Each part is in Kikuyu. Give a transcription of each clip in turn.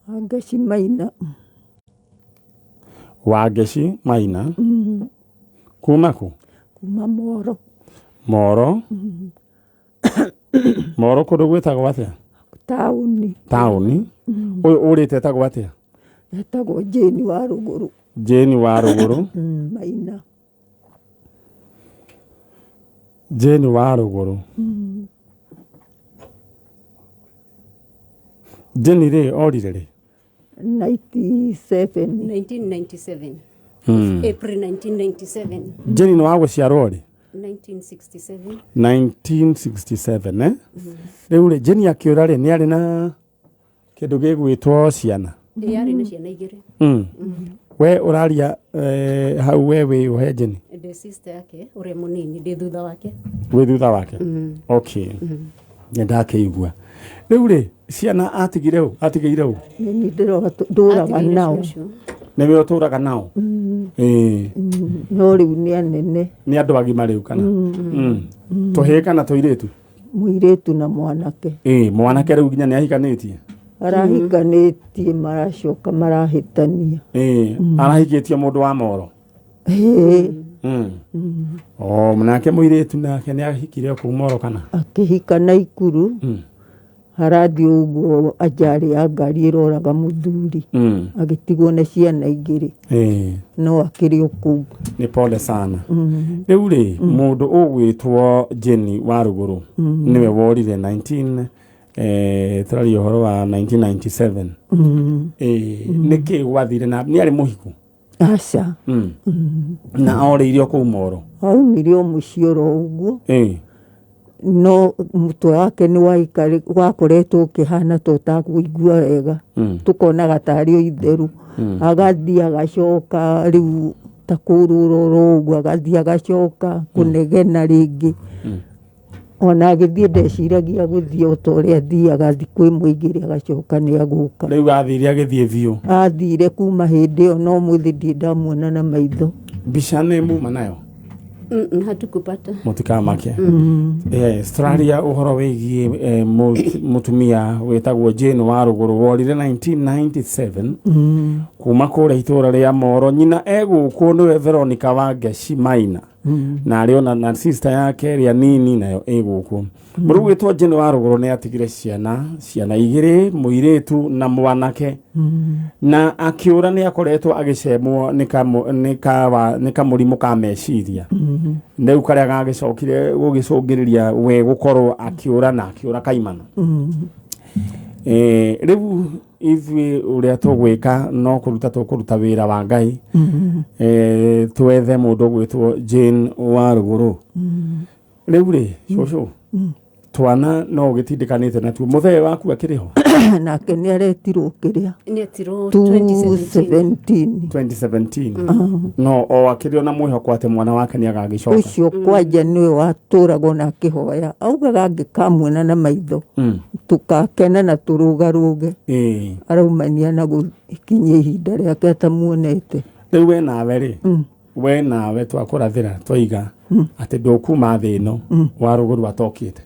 Wangeci Maina. Wangeci Maina. Kuma kũ? Kuma Moro. Moro. Moro kũndũ gwĩtagwo atĩa? Taũni. Taũni. Ũyũ ũrĩte etagwo atĩa? Etagwo Jane wa Rũgũrũ. Jane wa Rũgũrũ. Maina. Jane wa Rũgũrũ. Jane rĩ orire rĩ? 97. 1997. April 1997. Jane nĩ wa gũciarwo rĩ? 1967. 1967 eh? Rĩu rĩ Jane akĩũra rĩ nĩ arĩ na kĩndũ gĩgwĩtwo ciana? Ĩ arĩ na ciana igĩrĩ. We ũraria hau we wĩ ũhe Jane? Ndĩ sister yake ũrĩa mũnini, ndĩ thutha wake. Wĩ thutha wake? Okay. Nĩ ndakĩigua. Rĩu rĩ ciana atigire ũ? Atigĩire ũ? Nĩ ndũraga Atigĩire nao. cũcũ. Nĩwe ũtũraga nao? Ĩĩ. No rĩu nĩ anene. Nĩ andũ agima rĩu kana? Tũhĩĩ kana tũirĩtu? Mũirĩtu na mwanake. Ĩĩ, mwanake rĩu nginya nĩ ahikanĩtie? Arahikanĩtie maracoka marahĩtania. Ĩĩ, arahikĩtie mũndũ wa Moro? Ĩĩ. Oh, nake mũirĩtu nake nĩ ahikire o kũu Moro kana? Akĩhika Naikuru. Harathiĩ ũguo anjarĩ ya ngari ĩroraga mũthuri. Agĩtigwo na ciana igĩrĩ. No akĩrĩ o kũu. Nĩ pole sana. Rĩu rĩ mũndũ ũgwĩtwo Jane wa Rũgũrũ nĩwe worire 19 tũraria ũhoro wa 1997. Nĩkĩ gwathire na nĩ arĩ mũhiku? Aca. Na orĩire o kũu Moro? Aumire o mũciĩ oro ũguo. No mũtwe wake nĩ wakoretwo ũkĩhana ta ũtakũigua wega. Tũkonaga tarĩ o itheru. Agathiĩ agacoka rĩu ta kũrũra oro ũguo, agathiĩ agacoka kũnegena rĩngĩ. Ona agĩthiĩ ndeciragia gũthiĩ o ta ũrĩa athiaga thikũ ĩmwe igĩrĩ agacoka nĩ agũka. Rĩu athire agĩthiĩ biũ. Athire kuma hĩndĩ ĩyo no ũmũthĩ ndirĩ ndamuona na maitho. Mbica nĩ muma nayo? Hatukupata. Mũtikamake. Yes, tũraria ũhoro wĩgiĩ mũtumia wĩtagwo Jane wa Rũgũrũ worire 1997 kuma kũrĩa itũũra rĩa Moro. Nyina egũkũ nĩwe Veronica Wangeci Maina. Na arĩ ona na sister yake ĩrĩa nini nayo ĩgũkũ. Mũrũ gwĩtwo Jane wa Rũgũrũ nĩ atigire ciana igĩrĩ, mũirĩtu na mwanake. Na akĩũra nĩ akoretwo agĩcemwo nĩ kamũrimũ ka meciria. Rĩu karĩa gagĩcokire gũgĩcũngĩrĩria we gũkorwo akĩũra na akĩũra kaimana. Rĩu ithuĩ ũrĩa tũgwĩka no kũruta tũkũruta wĩra wa Ngai. Twethe mũndũ ũgwĩtwo Jane wa Rũgũrũ. Rĩu rĩ, cũcũ, twana no ũgĩtindĩkanĩte natuo. Mũthee waku akĩrĩ ho? Nake nĩ aretirwo kĩrĩa? Nĩ etirwo 2017. 2017. No o akĩrĩ ona mwĩhoko atĩ mwana wake nĩ agagĩcoka. Ũcio kwanja nĩwe watũragwo na akĩhoya. Augaga angĩkamuona na maitho, tũkakena na tũrũgarũge. Araumania na gũkinyia ihinda rĩake atamuonete. Rĩu we nawe rĩ, we nawe twakũrathĩra twaiga atĩ ndũkuma thĩ ĩno wa Rũgũrũ atokĩte.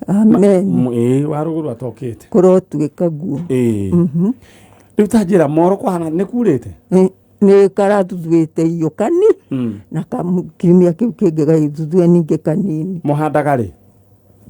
Amen. Ĩĩ, wa Rũgũrũ atokĩte. Kũrotuĩka guo. Ĩĩ. Rĩu ta njĩra Moro kũhana nĩ kurĩte? Nĩ karathuthĩte iyo kani na kiumia kĩu kĩngĩ gagĩthuthua ningĩ kanini. Mũhandaga rĩ?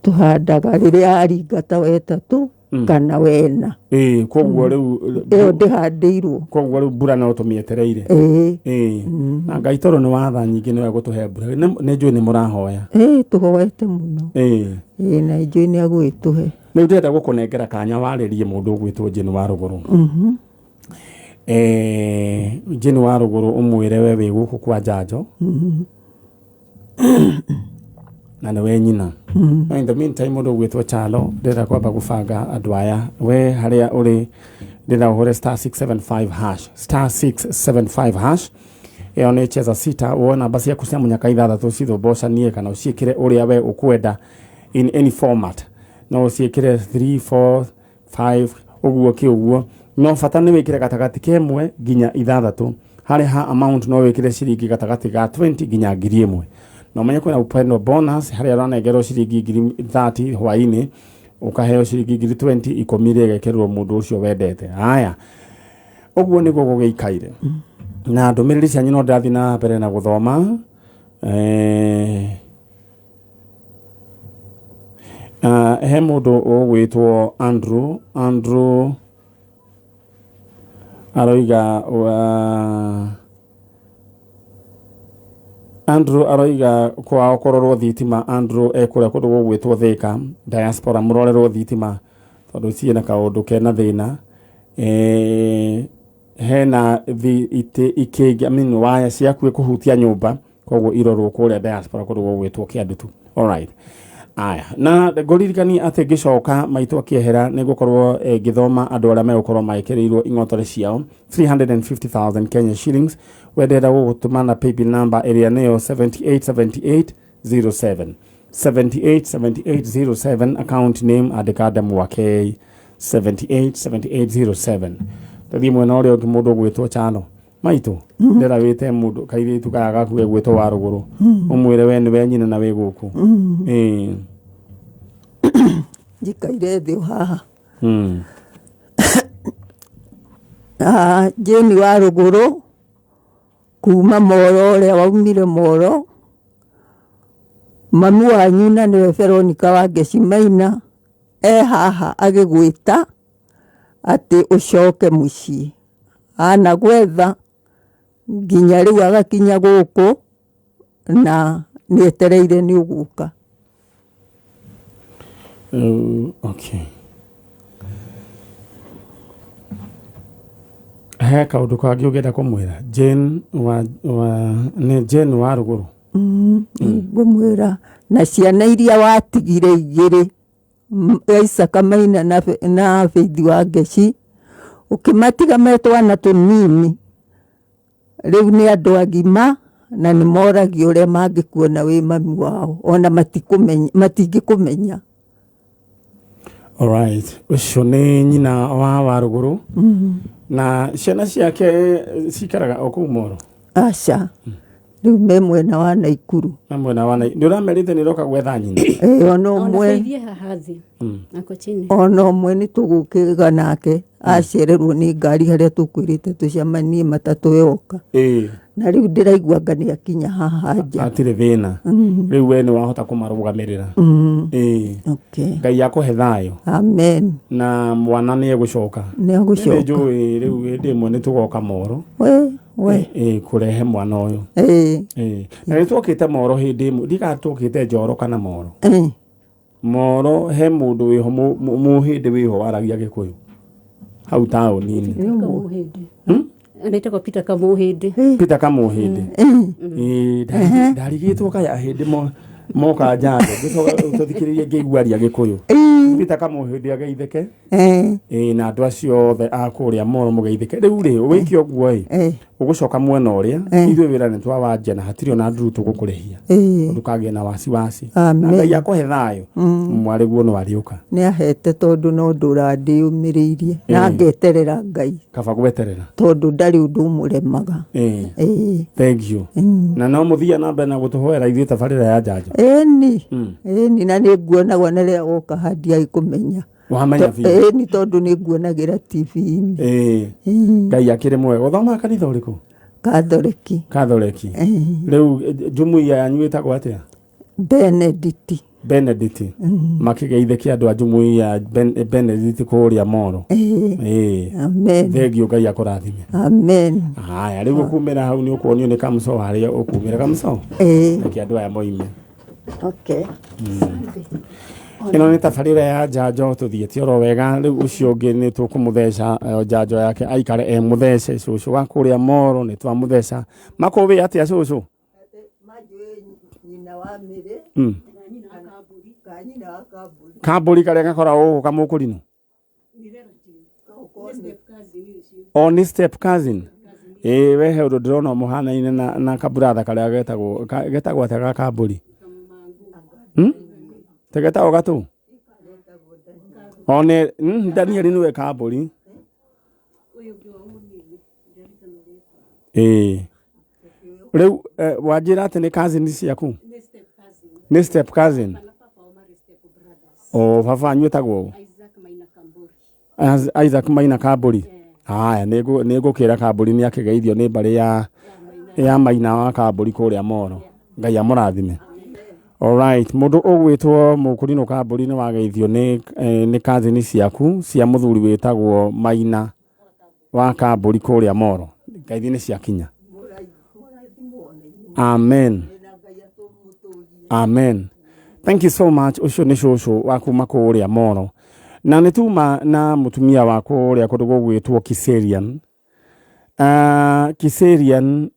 Tũhandaga rĩrĩa aringa ta wetatũ kana wena. Ĩĩ, koguo rĩu ĩyo ndĩhandĩirwo. Koguo rĩu mbura no tũmĩetereire. Ĩĩ. Ĩĩ. Na Ngai tondũ nĩ watha nyingĩ nĩwe gũtũhe mbura. Nĩ njũĩ nĩ mũrahoya. Ĩĩ, tũhoete mũno. Ĩĩ. Ĩĩ, na njũĩ nĩ agũgĩtũhe. Rĩu ndĩrenda gũkũnengera kanya warĩrie mũndũ ũgwĩtwo Jane wa Rũgũrũ. Jane wa Rũgũrũ ũmwĩre we wĩ gũkũ kwa Njanjo. Na nĩwe nyina. No in the meantime mũndũ ũgwĩtwo Chalo ndĩrenda kwamba gũbanga andũ aya. We harĩa ũrĩ ndĩrenda ũhũre star 675 hash. Star 675 hash. Ĩyo nĩ cheza sita, wone namba ciaku cia mũnyaka ithathatũ cithũmbocanie kana ũciĩkĩre ũrĩa we ũkwenda in any format. No ũciĩkĩre 3, 4, 5 ũguo kĩ ũguo. No bata nĩ wĩkĩre gatagatĩ ka ĩmwe nginya ithathatũ. Harĩ ha amount no wĩkĩre ciringi gatagatĩ ga 20 nginya ngiri ĩmwe. Na ũmenye kwĩna upendo bonus harĩa ũranengerwo ciringi ngiri 30 hwaĩ-inĩ. Ũkaheo ciringi ngiri 20 ikũmi rĩgekĩrwo mũndũ ũcio wendete. Haya, ũguo nĩguo gũgĩikaire. Na ndũmĩrĩri cianyu no ndĩrathiĩ na mbere na gũthoma. He mũndũ ũgwĩtwo Andrew. Andrew aroiga Andrew aroiga kwao kũrorwo thitima. Andrew ekũrĩa kũndũ gũgwĩtwo Thika diaspora, mũrorerwo thitima tondũ ciĩna kaũndũ kena thĩna. Hena itĩ ikĩngĩ, I mean, waya ciakuĩ kũhutia nyũmba, koguo irorwo kũrĩa diaspora kũndũ gũgwĩtwo Kĩandutu. Alright. Aya, na ngũririkania atĩ ngĩcoka maitũ akĩehera nĩ ngũkorwo ngĩthoma andũ arĩa megũkorwo magĩkĩrĩirwo ing'otore ciao 350,000 Kenya shillings. Wendera gũgũtũma na paybill number ĩrĩa nĩyo 787807, 787807, account name andĩka Ndemwake, 787807. Tũthiĩ mwena ũrĩa ũngĩ, mũndũ ũgwĩtwo Chano. Maitũ, ndĩra wĩte mũndũ kairĩtu kaya gaku gegwĩtwo wa rũgũrũ, ũmwĩre we nĩwe nyina na wĩ gũkũ. Ĩĩ. Njikaire thĩ o haha. Ah, Jane wa rũgũrũ kuma Moro, ũrĩa waumire Moro, mami wanyu na nĩwe Veronica wa Ngeci Maina e haha agĩgwĩta atĩ ũcoke mũciĩ. Anagwetha nginya rĩu agakinya gũkũ na nĩetereire nĩ ũgũka. Okay. He kaũndũ kangĩ ũngĩenda kũmwĩra Jane wa nĩ Jane wa rũgũrũ? Ngũmwĩra na ciana iria watigire igĩrĩ, Isaka Maina na Faith wa Ngeci, ũkĩmatiga me twana tũnini, rĩu nĩ andũ agima na nĩ moragia ũrĩa mangĩkuona wĩ mami wao, ona matikũmenya, matingĩkũmenya. Alright, ũcio nĩ nyina wa rũgũrũ na ciana ciake cikaraga o kũu Moro? Aca, rĩu me mwena wa Naikuru. Na mwena wa nĩ ũramerĩte nĩ ũroka gwetha nyina? Ĩĩ, ona Ona ũmwe. Faithie haha thĩ ako chini. Ona ũmwe nĩ tũgũkĩga nake acererwo nĩ ngari harĩa tũkwĩrĩte tũcemanie matatũ yoka. Na rĩu ndĩraigua anga nĩ akinya haha nja. Hatirĩ thĩna, rĩu we nĩ wahota kũmarũgamĩrĩra. Okay. Ngai akũhe thayũ. Amen. Na mwana nĩ egũcoka. Nĩ agũcoka. Nĩ njũĩ rĩu hĩndĩ ĩmwe nĩ tũgoka Moro. We we. Ĩĩ, kũrehe mwana ũyũ. Ĩĩ. Na nĩ twokĩte Moro hĩndĩ ĩmwe, ndiga twokĩte Njoro kana Moro. Moro he mũndũ wĩho mũhĩndĩ wĩho waragia Gĩkũyũ hau taũni-inĩ. Kamũhĩndĩ. Anaitagwo Peter Kamũhĩndĩ. Peter Kamũhĩndĩ. Ĩĩ, ndarigĩtwo kaĩ ahĩndĩ moka njanjo ngĩcoka tũthikĩrĩrie ngĩigua aria Gĩkũyũ. Peter Kamũhĩndĩ ageithĩke. Ĩĩ, na andũ acio othe a kũrĩa Moro mũgeithĩke. Rĩu rĩ, wĩke ũguo ĩ, ũgũcoka mwena ũrĩa ithuĩ wĩra nĩ twawanjia na hatirĩ ona nduru tũgũkũrĩhia. Ndũkagĩe na wasiwasi. Na Amen. Ngai akũhe thayũ. Mwarĩguo no arĩũka. Nĩ ahete tondũ no ndũra ndĩyũmĩrĩirie na ngeterera Ngai. Kaba gweterera. Tondũ ndarĩ ũndũ ũmũremaga. Ĩĩ. Thank you. Na no mũthia na mbere na gũtũhoera ithuĩ tabarĩra ya njanjo. Ĩni. Ĩni, na nĩ nguonagwo na rĩrĩa woka handiagĩ kũmenya. Wamenya biũ. Ĩni, tondũ nĩ nguonagĩra TV-inĩ. Ĩĩ. Ngai akĩrĩ mwega. Ũthomaga kanitha ũrĩkũ? Katholeki. Katholeki. Rĩu jumuiya yanyu ĩtagwo atĩa? Benedict. Benedict. Makĩgeithĩke andũ a jumuiya Benedict kũrĩa Moro. Ĩĩ. Amen. Thengiũ, Ngai akũrathime. Amen. Haya, rĩu ũkumĩra hau nĩ ũkuonio nĩ kamũco harĩa ũkumĩra kamũco. Reke andũ aya moime. Okay. Ĩno nĩ tabarĩra ya njanjo, tũthiĩte oro wega. Rĩu ũcio ũngĩ nĩ tũkũmũtheca njanjo yake aikare e mũthece. Cũcũ wa kũrĩa Moro nĩ twamũtheca. Makũwĩ atĩa cũcũ? Nyina wa Mĩrĩ. Ka nyina wa Kambũri. Kambũri karĩa gakoragwo gũkũ kamũkũrinũ? O nĩ step cousin. Ĩĩ, we he ũndũ ndĩrona mũhanaine na kaburatha karĩa getagwo getagwo atĩa ga kambũri? Te getagwo gatũ? O nĩ Daniel nĩwe kambũri. Ĩĩ. Rĩu wanjĩra atĩ nĩ cousin ciaku? Nĩ step cousin. O baba wanyu etagwo ũ? Isaac Maina Kamburi. Isaac Maina Kamburi. Haya, nĩ ngũkĩra Kamburi nĩ akĩgeithio nĩ mbarĩ ya Maina wa Kamburi kũrĩa Moro. Ngai amũrathime. Alright, mũndũ ũgwĩtwo Mũkũrinũ Kamburi nĩ wageithio nĩ cousin ciaku cia mũthuri wĩtagwo Maina wa Kamburi kũrĩa Moro. Ngeithi nĩ ciakinya. Amen. Amen. Thank you so much. Ũcio nĩ cũcũ wa kuma kũrĩa Moro. Na nĩ tuma na mũtumia wa kũrĩa kũndũ gũgwĩtwo Kiserian. Kiserian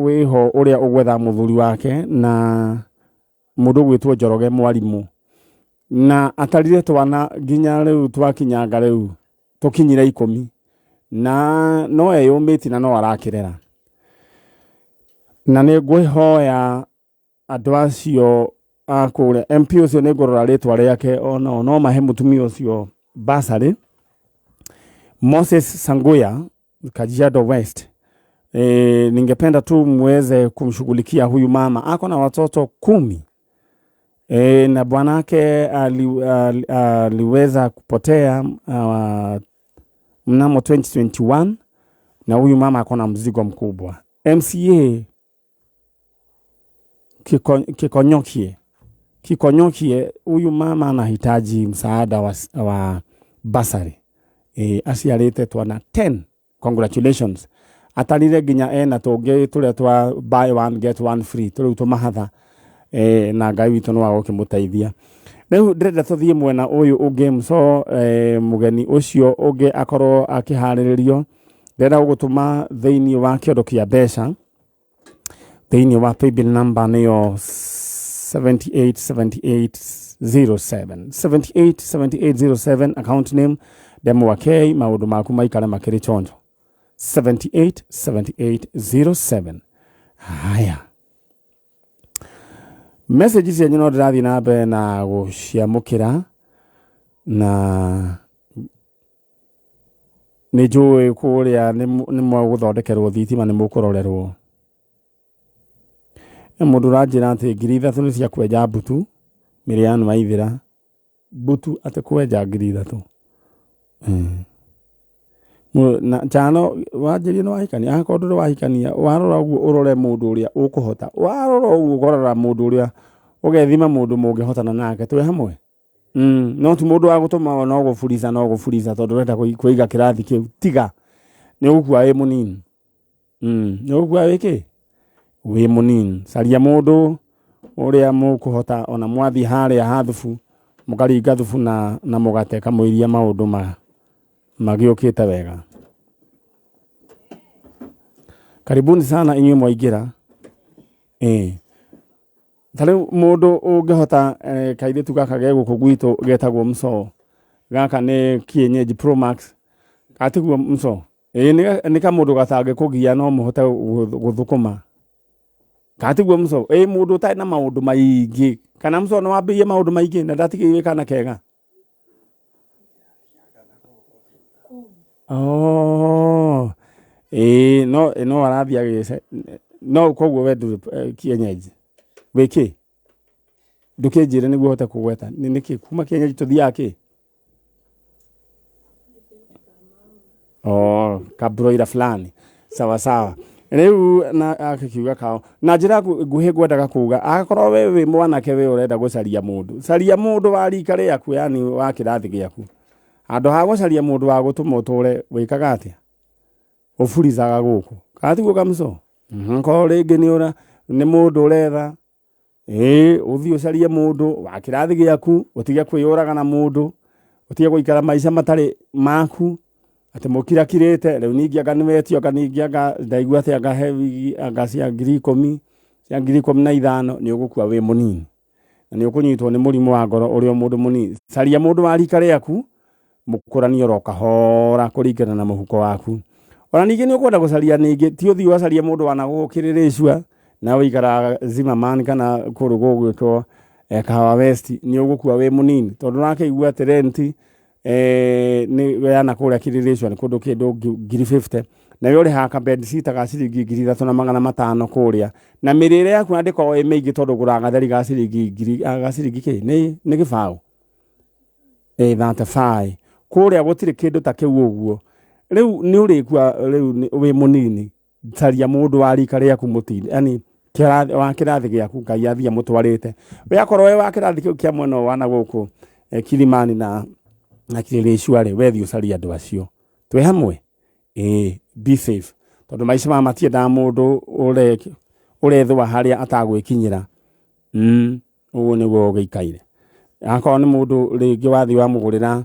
wĩho ũrĩa ũgwetha mũthuri wake na mũndũ ũgwĩtwo Njoroge mwarimũ. Na atarire twana nginya rĩu twakinyanga rĩu tũkinyire 10 na no eyũmĩtie na no arakĩrera. Na nĩ ngwĩhoya andũ acio a kũrĩa MP ũcio nĩ ngũrora rĩtwa rĩake onao no mahe mũtumia ũcio bursary. Moses Sanguya, Kajiado West. Ningependa tu muweze kumshughulikia huyu mama. Ako na watoto 10. Na bwanake aliweza kupotea mnamo 2021 na huyu mama ako na mzigo mkubwa. MCA Kikonyokie, huyu mama anahitaji msaada wa basari. Aciarĩte twana 10. Congratulations. Atarire nginya ena tũngĩ tũrĩa twa buy one get one free tũrĩu tũmahatha. Na Ngai witũ no agũkĩmũteithia. Rĩu ndĩrenda tũthiĩ mwena ũyũ ũngĩ mso, mũgeni ũcio ũngĩ akorwo akĩharĩrĩrio. Ndĩrenda gũgũtũma thĩinĩ wa kĩondo kĩa mbeca thĩinĩ wa paybill number nĩyo 787807. 787807 account name Demo K, maũndũ maku maikare makĩrĩ chonjo. 787807. Haya, message cianyu no ndĩrathiĩ na mbere na gũciamũkĩra na nĩ njũĩ kũrĩa nĩ mũgũthondekerwo thitima, nĩ mũkũrorerwo. He mũndũ ũranjĩra atĩ 3,000 nĩ cia kwenja mbutu Miriam Waithĩra. Mbutu atĩ kwenja 3,000. Na chano wanjĩrie nĩ wahikania, akorwo ndũrĩ wahikania warora ũguo ũrore mũndũ ũrĩa ũkũhota, warora ũguo ũkorora mũndũ ũrĩa ũgethima mũndũ mũngĩhotana nake twĩ hamwe. No ti mũndũ wa gũtũma no gũburica no gũburica tondũ ũrenda kũiga kĩrathi kĩu, tiga nĩ ũgũkua wĩ mũnini. Nĩ ũgũkua wĩ kĩ? Wĩ mũnini. Caria mũndũ ũrĩa mũkũhota ona mwathiĩ harĩa ha thubu mũkaringa thubu na mũgate kamũiria maũndũ magĩũkĩte wega. Karibuni sana inyuĩ mwaingĩra. Ta rĩu mũndũ ũngĩhota kairĩtu gaka ge gũkũ gwitũ getagwo Msoo. Gaka nĩ kienyeji Pro Max. Atiguo Msoo. Nĩ kamũndũ gatangĩkũgia no mũhote gũthũkũma. Katiguo Msoo. Mũndũ ũtarĩ na maũndũ maingĩ. Kana Msoo nĩ wambĩrĩirie maũndũ maingĩ na ndatigĩire kana kega. Oh. No arathiĩ agĩce. No koguo we ndũrĩ kienyeji. Wĩ kĩ? Ndũkĩnjĩre nĩguo hote kũgweta. Nĩ nĩkĩ? Kuma kienyeji tũthiaga kĩ? Oh, kabroira fulani. Sawa sawa. Rĩu na akiuga kao. Na njĩra nguhĩ ngwendaga kuga, akorwo we wĩ mwanake we ũrenda gũcaria mũndũ, caria mũndũ wa rika rĩaku, yani wa kĩrathi gĩaku. Handũ ha gũcaria mũndũ wa gũtũma ũtũre wĩkaga atĩa? Ũburicaga gũkũ. Kana tiguo Kamũco? Korwo rĩngĩ nĩ mũndũ ũretha, ũthiĩ ũcarie mũndũ wa kĩrathi gĩaku, ũtige kwĩyũraga na mũndũ, ũtige gũikara maica matarĩ maku, atĩ mũkirakirĩte, rĩu ningĩ anga nĩwetio, anga ningĩ anga ndaigua atĩ anga he wigi, anga cia 10,000, cia 15,000, nĩ ũgũkua wĩ mũnini. Na nĩ ũkũnyitwo nĩ mũrimũ wa ngoro ũrĩ o mũndũ mũnini. Caria mũndũ wa rika rĩaku, mũkũranie oro kahora kũringana na mũhuko waku. Ona ningĩ nĩ ũkwenda gũcaria ningĩ, ti ũthiĩ ũgacarie mũndũ wa nagũgũkĩrĩrĩcua, na ũikaraga Zimmerman kana kũndũ gũgwĩtwo Kahawa West, nĩ ũgũkua wĩ mũnini. Tondũ ũrakĩigua atĩ rent nĩ ya na kũrĩa kĩrĩrĩcua nĩ kũndũ kĩndũ 50,000. Na we ũrĩhaga ka bed sitter ga ciringi 3,500 kũrĩa. Na mĩrĩre yaku na ndĩkoragwo ĩ mĩingĩ tondũ ũgũraga gatheri ga ciringi ngiri, ga ciringi kĩ? Nĩ gĩbaũ. 35 kũrĩa gũtirĩ kĩndũ ta kĩu ũguo. Rĩu nĩ ũrĩkua rĩu wĩ mũnini, caria mũndũ wa rika rĩaku mũtini, yani wa kĩrathi gĩaku Ngai athiĩ amũtwarĩte. We akorwo wĩ wa kĩrathi kĩu kĩa mwena wa na gũkũ Kilimani na Kileleshwa rĩ, we thiĩ ũcarie andũ acio. Twĩ hamwe? Ĩĩ, be safe. Tondũ maica maya matiendaga mũndũ ũrethũa harĩa atagwĩkinyĩra. Ũguo nĩguo ũgĩikaire. Akorwo nĩ mũndũ rĩngĩ wathiĩ wamũgũrĩra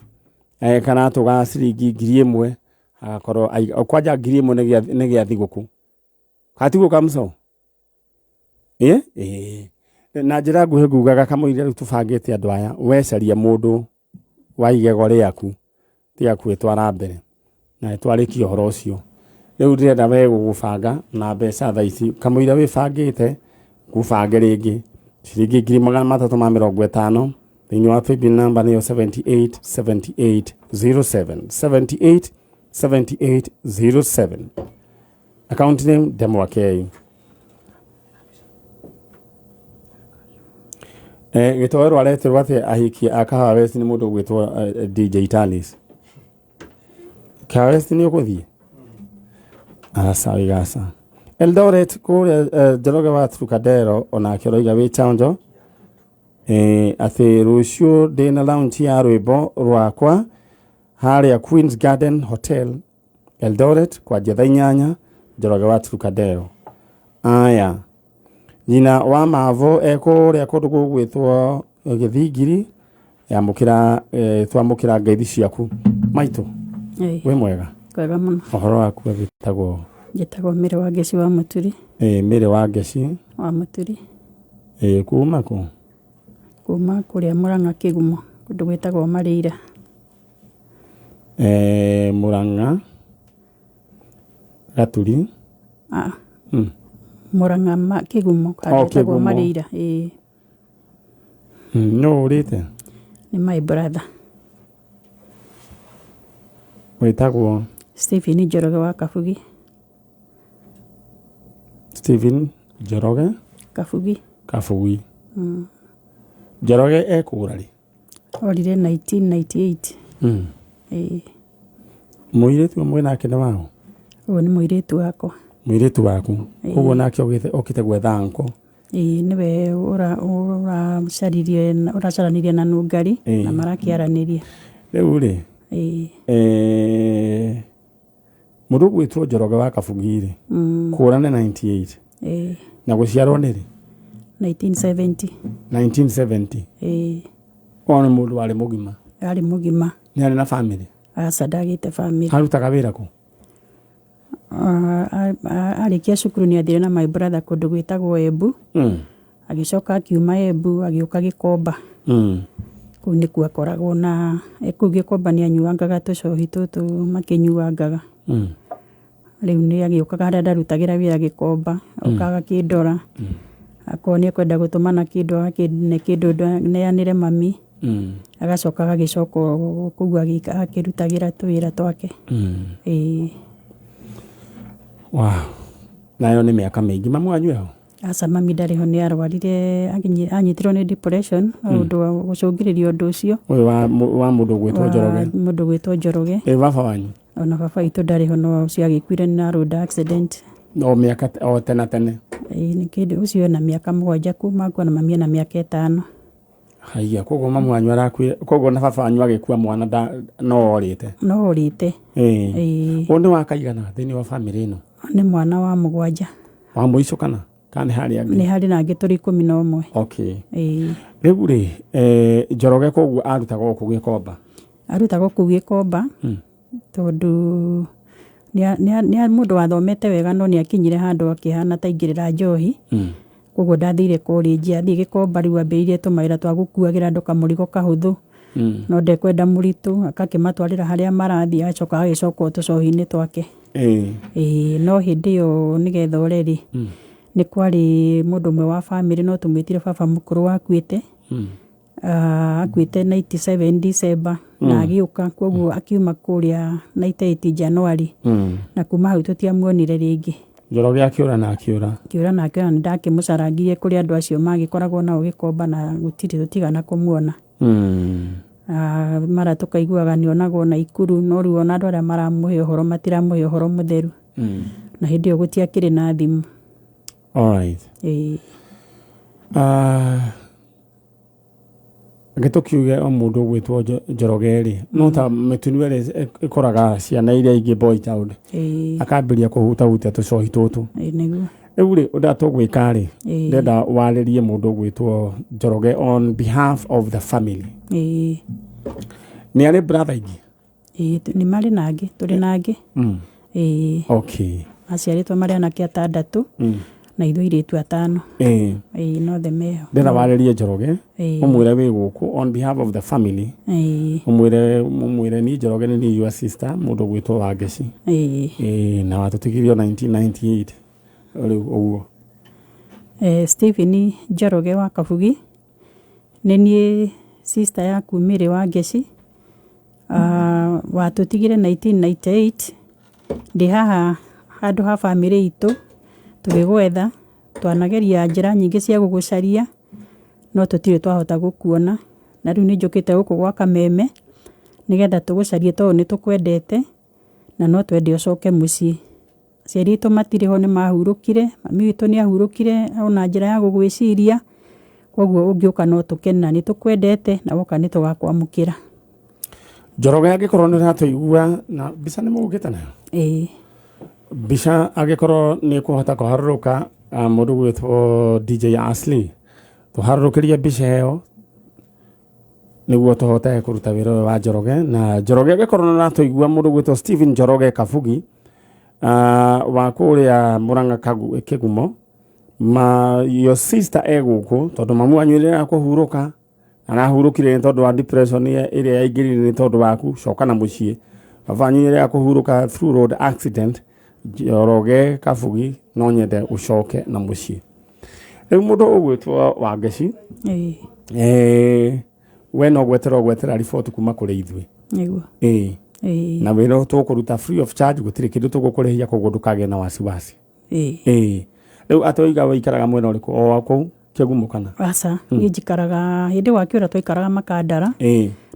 karatũ ga ciringi 1000, agakorwo kwanja 1000 nĩ gĩa thigũkũ. Gatiguo kamũco? Ĩĩ? Ĩĩ. Na njĩra nguhĩ ngugaga kamũira rĩu tũbangĩte andũ aya, we caria mũndũ wa igego rĩaku, tiga kwĩtwara mbere. Na nĩtwarĩkia ũhoro ũcio. Rĩu ndĩrenda we gũgũbanga na mbeca thaa ici. Kamũira wĩbangĩte, ngũbange rĩngĩ. Ciringi 350,000 thĩinĩ wa paybill number nĩyo 78 78 07. 78 78 07. Account name Ndemwa K. Gĩtoero aretirwo atĩ ahiki a Kahawa West nĩ mũndũ ũgwĩtwo DJ Tanis. Kahawa West nĩ ũgũthiĩ? Aca wĩgaca. Eldoret kũrĩa Njoroge wa Trukadero onake ũroiga wĩ chanjo. Atĩ rũciũ ndĩna launch ya rwĩmbo rwakwa harĩa Queen's Garden Hotel Eldoret kwanjia thaa 8 Njoroge wa Trukadero. Aya. Nyina wa Mavo ekũrĩa kũndũ gũgwĩtwo Gĩthingiri, yamũkĩra twamũkĩra ngeithi ciaku. Maitũ, wĩ mwega? Kwega mũno. Ũhoro waku wĩtagwo? Njĩtagwo Mĩrĩ wa Ngeci wa Mũturi. Mĩrĩ wa Ngeci. Wa Mũturi. Kuma kũ? Kuma kũrĩa Mũrang'a Kĩgumo, kũndũ gwĩtagwo Marĩira. Mũrang'a Gaturi. Mũrang'a Kĩgumo, handũ hetagwo Marĩira. Ĩĩ. Nũ ũrĩte? Nĩ my brother. Wĩtagwo? Stephen Njoroge wa Kabugi. Stephen Njoroge? Kabugi. Kabugi. Njoroge ekũra rĩ? Orire 1998. Ĩĩ. Mũirĩtu ũmwe nake nĩ waũ? Ũyũ nĩ mũirĩtu wakwa. Mũirĩtu waku. Koguo nake okĩte gwetha uncle. Ĩĩ nĩwe ũracaririe ũracaranirie na Nungari na marakĩaranĩria. Rĩu rĩ, mũndũ ũgwĩtwo Njoroge wa Kabugi rĩ, kũra nĩ 98. Na gũciarwo nĩ rĩ? 1970. 1970. Ĩĩ. Ũyũ nĩ mũndũ warĩ mũgima. Arĩ mũgima. Nĩ arĩ na family? Aca ndagĩte family. Arutaga wĩra kũ? Arĩkia cukuru nĩ athire na my brother kũndũ gwĩtagwo Embu. Agĩcoka akiuma Embu agĩũka Gĩkomba. Kũu nĩkuo akoragwo na kũu Gĩkomba nĩ anyuangaga tũcohi tũtũ makĩnyuangaga. Rĩu nĩ agĩũkaga harĩa ndarutagĩra wĩra Gĩkomba, oka agakĩndora. Akorwo nĩ ekwenda gũtũmana kĩndũ agakĩne kĩndũ neanĩre mami. Agacoka agagĩcoka kũu akĩrutagĩra tũwĩra twake. Ĩĩ. Wow. Nayo nĩ mĩaka mĩingĩ. Mamu wanyu eho? Aca mami ndarĩ ho nĩ arwarire anyitirwo nĩ depression ũndũ wa gũcũngĩrĩria ũndũ ũcio. Ũyũ wa mũndũ ũgwĩtwo Njoroge. Mũndũ ũgwĩtwo Njoroge. Ĩ baba wanyu? Ona baba witũ ndarĩ ho no ũcio agĩkuire na road accident. O mĩaka o tene tene. Ĩĩ nĩ kĩndũ ũcio ena mĩaka 7 kuma akua na mami ena mĩaka 5. Haiya, koguo mamu wanyu arakuire, koguo na baba wanyu agĩkua mwana no orĩte. No orĩte. Ĩĩ. Ũyũ nĩ wa kaigana thĩinĩ wa family ĩno? Nĩ mwana wa 7. Wa mũico kana? Kana nĩ harĩ angĩ? Nĩ harĩ na angĩ tũrĩ 11. Okay. Ĩĩ. Rĩu rĩ, Njoroge koguo arutaga o kũu Gĩkomba? Arutaga o kũu Gĩkomba, tondũ nĩ mũndũ wathomete wega no nĩ akinyire handũ akĩhana ta aingĩrĩra njohi. Koguo ndathire college, athiĩ Gĩkomba rĩu ambĩrĩirie tũmawĩra twa gũkuagĩra andũ kamũrigo kahũthũ. No ndekwenda mũritũ, agakĩmatwarĩra harĩa marathiĩ agacoka agagĩcoka o tũcohi-inĩ twake. Ĩĩ no hĩndĩ ĩyo nĩgetha ore rĩ, nĩ kwarĩ mũndũ ũmwe wa family no tũmwĩtire baba mũkũrũ wakuĩte. Akuĩte 97 December na agĩũka koguo akiuma kũrĩa 98 January. Na kuma hau tũtiamuonire rĩngĩ. Njoroge akĩũra na akĩũra. Akĩũra na akĩũra nĩ ndakĩmũcarangirie kũrĩ andũ acio magĩkoragwo nao Gĩkomba na gũtirĩ tũtigana kũmuona. Mara tũkaiguaga nĩ onagwo Naikuru, no rĩu ona andũ arĩa maramũhe ũhoro matiramũhe ũhoro mũtheru. Na hĩndĩ ĩyo gũtiakĩrĩ na thimũ. Alright. Ĩĩ. Reke tũkiuge o mũndũ ũgwĩtwo Njoroge rĩ, no ta mĩtino ĩrĩa ĩkoraga ciana iria ingĩ boy child, akambĩrĩria kũhutahutia tũcohi tũtũ. Ĩĩ nĩguo. Rĩu rĩ, ũrĩa tũgwĩka rĩ, ndĩrenda warĩrie mũndũ ũgwĩtwo Njoroge on behalf of the family. Nĩ arĩ brother ingĩ? Ĩĩ, nĩ marĩ na angĩ, tũrĩ na angĩ. Ĩĩ. Maciarĩtwo marĩ anake atandatũ na ithuĩ airĩtu atano. Ĩĩ, no othe meho. Ndĩrenda warĩrie Njoroge, ũmwĩre wĩ gũkũ on behalf of the family. Ũmwĩre ũmwĩre niĩ Njoroge nĩ niĩ your sister, mũndũ ũgwĩtwo Wangeci. Ĩĩ, na watũtigirio 1998 rĩu ũguo. Stephen Njoroge wa Kabugi, nĩ niĩ sister yaku Mary Wangeci, watũtigire 1998, ndĩ haha handũ ha bamĩrĩ itũ tũgĩgwetha, twanageria njĩra nyingĩ cia gũgũcaria no tũtirĩ twahota gũkuona, na rĩu nĩ njũkĩte gũkũ gwa Kameme nĩgetha tũgũcarie tondũ nĩ tũkwendete na no twende ũcoke mũciĩ. Aciari aitũ matirĩ ho nĩ mahurũkire, mami witũ nĩ ahurũkire ona njĩra ya gũgwĩciria, koguo ũngĩũka no tũkene na nĩ tũkwendete na woka nĩ tũgakwamũkĩra. Njoroge angĩkorwo nĩ ũratũigua na mbica nĩ mũgũkĩte nayo? Ĩĩ. Mbica angĩkorwo nĩ ũkũhota kũharũrũka, mũndũ gwĩtwo DJ Ashley, tũharũrũkĩrie mbica ĩyo nĩguo tũhote kũruta wĩra ũyũ wa Njoroge. Na Njoroge angĩkorwo nĩ ũratũigua, mũndũ gwĩtwo Stephen Njoroge Kabugi, wa kũrĩa Murang'a Kĩgumo, ma your sister e gũkũ tondũ mamu wanyu rĩrĩa akũhurũka arahurũkire nĩ tondũ wa depression ĩrĩa yaingĩrire nĩ tondũ waku, coka na mũciĩ. Baba wanyu rĩrĩa akũhurũka through road accident, Njoroge Kabugi, no nyende ũcoke na mũciĩ. Rĩu mũndũ ũgwĩtwo Wangeci, we no gwetera ũgwetera riboti kuma kũrĩ ithuĩ. Nĩguo. Ĩĩ. Na wĩra tũkũruta free of charge, gũtirĩ kĩndũ tũgũkũrĩhia, koguo ndũkagĩe na wasiwasi. Ĩĩ. Rĩu atĩ waiga waikaraga mwena ũrĩkũ? O wa kũu Kĩgumo kana? Aca, niĩ njikaraga hĩndĩ wa kĩũra twaikaraga Makandara.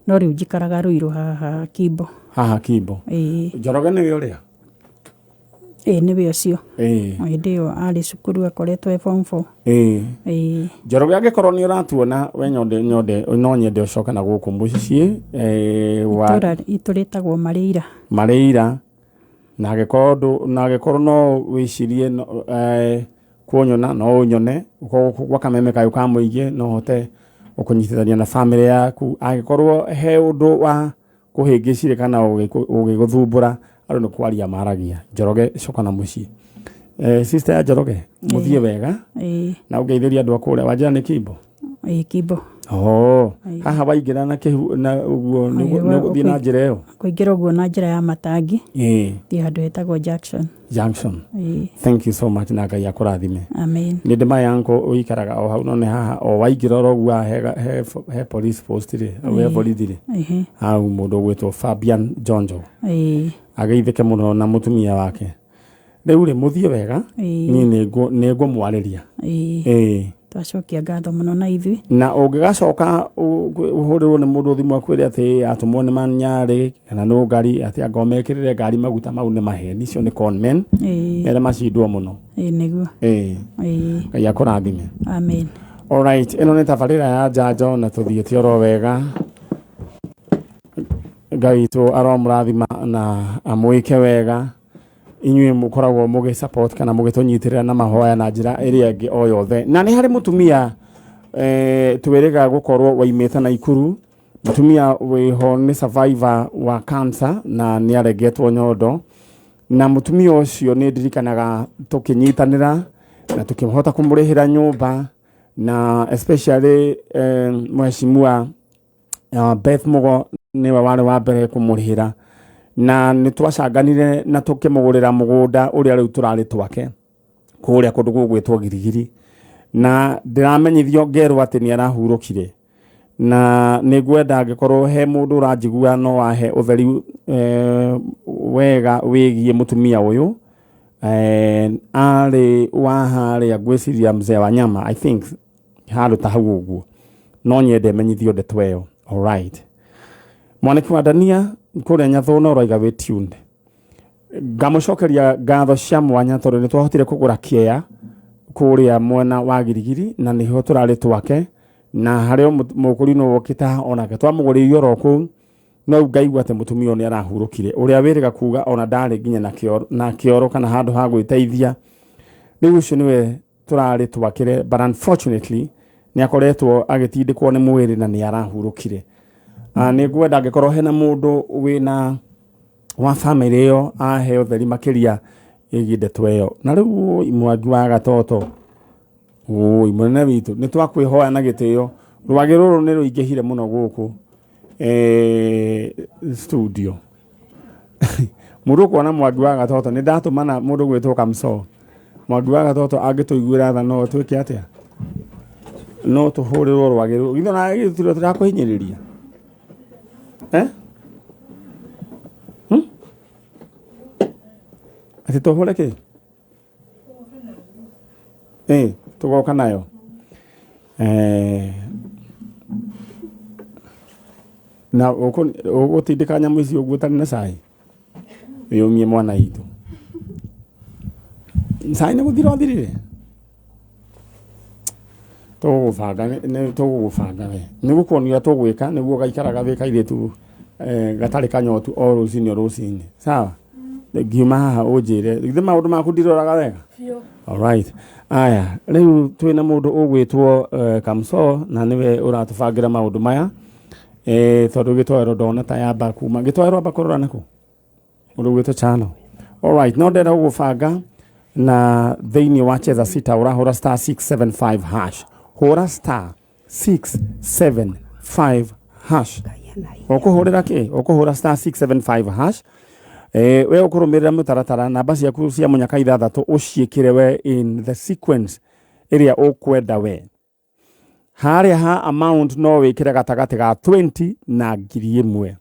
No rĩu njikaraga Ruiru haha Kimbo. Haha Kimbo. Ĩĩ. Njoroge nĩwe ũrĩa? Ĩĩ nĩwe ũcio. Ĩĩ. Hĩndĩ ĩyo arĩ cukuru akoretwo e form 4. Ĩĩ. Ĩĩ. Njoroge angĩkorwo nĩ ũratuona, we nyonde nyonde no nyende ũcoke na gũkũ mũciĩ wa Itũra itũ rĩtagwo Marĩira. Marĩira. Na angĩkorwo ndũ na angĩkorwo no wĩcirie kuonyona no ũnyone gwa Kameme kayũ ka mũingĩ, no hote gũkũnyitithania na bamĩrĩ yaku. Angĩkorwo he ũndũ wa kũhĩngĩcire kana ũgĩgũthumbũra, andũ nĩ kwaria maragia. Njoroge coka na mũciĩ. Sister ya Njoroge, mũthiĩ wega. Na ũngeithĩrie andũ a kũrĩa. Wanjĩra nĩ Kimbo? Ĩĩ, Kimbo. Oh, haha waingĩra na kĩhu na ũguo nĩ ũgũthiĩ na njĩra ĩyo? Kũingĩra ũguo na njĩra ya matangi. Thiĩ handũ hetagwo Junction. Junction. Thank you so much na Ngai akũrathime. Amen. Nĩ ndĩ my uncle ũikaraga o hau, no nĩ haha o waingĩra oro ũguo he police post rĩ, hau he borithi rĩ. Hau mũndũ ũgwĩtwo Fabian Jonjo. Ageithĩke mũno na mũtumia wake. Rĩu rĩ, mũthiĩ wega. Niĩ nĩ ngũmwarĩria. Ĩĩ. Twacokia ngatho mũno na ithuĩ. Na ũngĩgacoka ũhũrĩrwo nĩ mũndũ thimũ akwĩre atĩ atũmwo nĩ Manyarĩ kana nĩ ngari, atĩ anga ũmekĩrĩre ngari maguta, mau nĩ maheni, icio nĩ con men. Mere macindwo mũno. Ĩĩ nĩguo. Ĩĩ. Ngai akũrathime. Amen. Alright, ĩno nĩ tabarĩra ya njanjo na tũthiĩte oro wega. Ngai witũ aromũrathima na amwĩke wega. Inyuĩ mũkoragwo mũgĩ support kana mũgĩtũnyitĩrĩra na mahoya na njĩra ĩrĩa ĩngĩ o yothe. Na nĩ harĩ mũtumia twĩrĩga gũkorwo waimĩte Naikuru, mũtumia wĩho nĩ survivor wa cancer na nĩ arengetwo nyondo. Na mũtumia ũcio nĩ ndirikanaga tũkĩnyitanĩra na tũkĩhota kũmũrĩhĩra nyũmba, na especially mheshimiwa Beth Mugo nĩwe warĩ wa mbere kũmũrĩhĩra, na nĩ twacanganire na tũkĩmũgũrĩra mũgũnda ũrĩa rĩu tũrarĩ twake kũrĩa kũndũ gũgwĩtwo Girigiri, na ndĩramenyithio ngerwo atĩ nĩ arahurũkire. Na nĩ ngwenda angĩkorwo he mũndũ ũranjigua no ahe ũtheri wega wĩgiĩ mũtumia ũyũ. Arĩ wa harĩa ngwĩciria mzee wa nyama, I think handũ ta hau ũguo, no nyende menyithio ndeto ĩyo. Alright. Mwaniki wa Dania kũrĩa Nyathũna ũraiga wĩ tuned. Ngamũcokeria ngatho cia mwanya tondũ nĩ twahotire kũgũra kĩea kũrĩa mwena wa Girigiri na nĩho tũrarĩ twake na harĩ o mũkũrinũ wokĩte haha onake twamũgũrĩire oro kũu no rĩu ngaigua atĩ mũtumia ũyũ nĩ arahurũkire ũrĩa wĩrĩga kuga ona ndarĩ nginya na kĩoro kana handũ ha gwĩteithia. Rĩu ũcio nĩwe tũrarĩ twakĩre, but unfortunately nĩ akoretwo agĩtindĩkwo nĩ mwĩrĩ na nĩ arahurũkire. Nĩ ngwenda angĩkorwo hena mũndũ wĩna wa famĩlĩ ĩyo ahe ũtheri makĩria ĩgiĩ ndeto ĩyo. Na rĩu Mwangi wa Gatoto, ũi mũnene witũ, nĩ twakwĩhoya na gĩtĩo, rwagĩ rũrũ nĩ rũingĩhire mũno gũkũ studio. Mũndũ ũkuona Mwangi wa Gatoto, nĩ ndatũmana mũndũ gwĩtwo Kamso. Mwangi wa Gatoto angĩtũiguĩra tha no twĩke atĩa? No tũhũrĩrwo rwagĩ rũrũ. Githĩ ona gĩtũrĩa tũrakũhinyĩrĩria? Eh? Atĩ tũhũre kĩ? Tũgoka nayo. Na ũgũtindĩka nyamũ icio ũguo ũtarĩ na cai? Wĩyũmie mwana witũ. Cai nĩ gũthira ũthirire? Tũgũgũbanga nĩ tũgũgũbanga we. Nĩ gũkuonia tũgwĩka nĩguo ũgaikaraga wĩ kairĩtu gatarĩ kanyotu o rũcinĩ o rũcinĩ. Sawa? Ngiuma haha ũnjĩre. Githĩ maũndũ maku ndiroraga wega? Alright. Aya, rĩu twĩna mũndũ ũgwĩtwo Kamso na nĩwe ũratũbangĩra maũndũ maya. Tondũ gĩtoero ndona ta yamba kuma. Gĩtoero amba kũrora nakũ? Mũndũ ũgwĩtwo Chano. Alright, no ndĩrenda gũgũbanga na thĩinĩ wa Cheza Sita ũrahũra star 675 hash. Hũra star 675 hash. Ũkũhũrĩra kĩ? Ũkũhũra star 675 hash. We ũkũrũmĩrĩra mũtaratara namba ciaku cia mũnyaka ithathatũ ũciĩkĩre we in the sequence ĩrĩa ũkwenda we. Harĩa ha amount no wĩkĩre gatagatĩ ga 20 na 1000.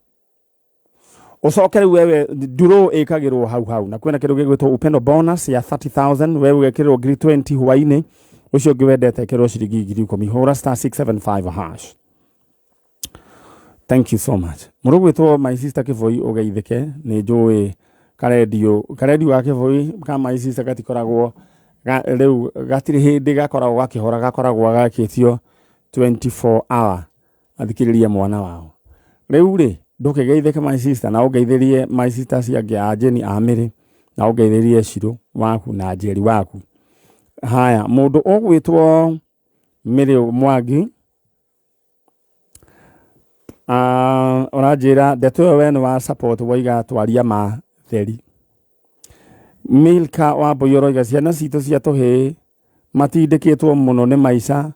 Ũcoke rĩu wewe draw ĩkagĩrwo hau hau na kwĩna kĩndũ gĩgwĩtwo upendo bonus ya 30,000 wewe ũgekĩrĩrwo 20,000 hwainĩ ũcio ũngĩ wendete ĩkĩrwo ciringi 10,000. Hũra star 675 hash. Thank you so much. Mũndũ ũgwĩtwo my sister Kĩboi ũgeithĩke, nĩ njũĩ karendio ga Kĩboi ka my sister gatikoragwo rĩu gatirĩ hĩndĩ gakoragwo gakĩhora, gakoragwo gakĩtio 24 hour athikĩrĩrie mwana wao. Rĩu rĩ ndũkĩgeithĩke my sister na ũngeithĩrie my sister acio angĩ a Jane a Mĩrĩ na ũngeithĩrie Shirũ waku na Njeri waku. Haya, mũndũ ũgwĩtwo Mĩrĩ Mwangi ũranjĩra ndeto ĩyo we nĩ wa support woiga twaria ma theri. Milka wa Mbũi ũroiga ciana citũ cia tũhĩĩ matindĩkĩtwo mũno nĩ maica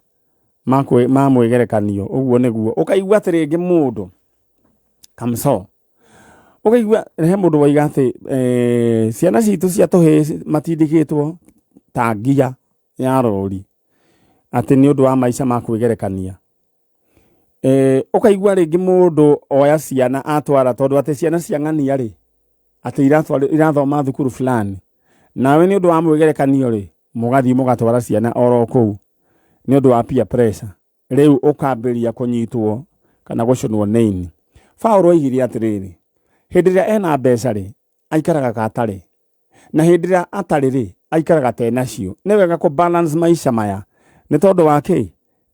ma mwĩgerekanio. Ũguo nĩguo ũkaigua atĩ rĩngĩ mũndũ Kamso ũkaigua he mũndũ woiga atĩ ciana citũ cia tũhĩĩ matindĩkĩtwo ta ngia ya rori atĩ nĩ ũndũ wa maica ma kwĩgerekania. Ũkaigua rĩngĩ mũndũ oya ciana atwara tondũ atĩ ciana cia ng'ania rĩ atĩ irathoma thukuru fulani, nawe nĩ ũndũ wa mwĩgerekanio rĩ mũgathiĩ mũgatwara ciana oro kũu nĩ ũndũ wa peer pressure. Rĩu ũkambĩrĩria kũnyitwo kana gũcũnwo nĩ ini. Paũlũ oigire atĩrĩrĩ, hĩndĩ ĩrĩa ena mbeca rĩ aikaraga ka atarĩ, na hĩndĩ ĩrĩa atarĩ rĩ aikaraga ta enacio. Nĩ wega kũ balance maica maya nĩ tondũ wa kĩ?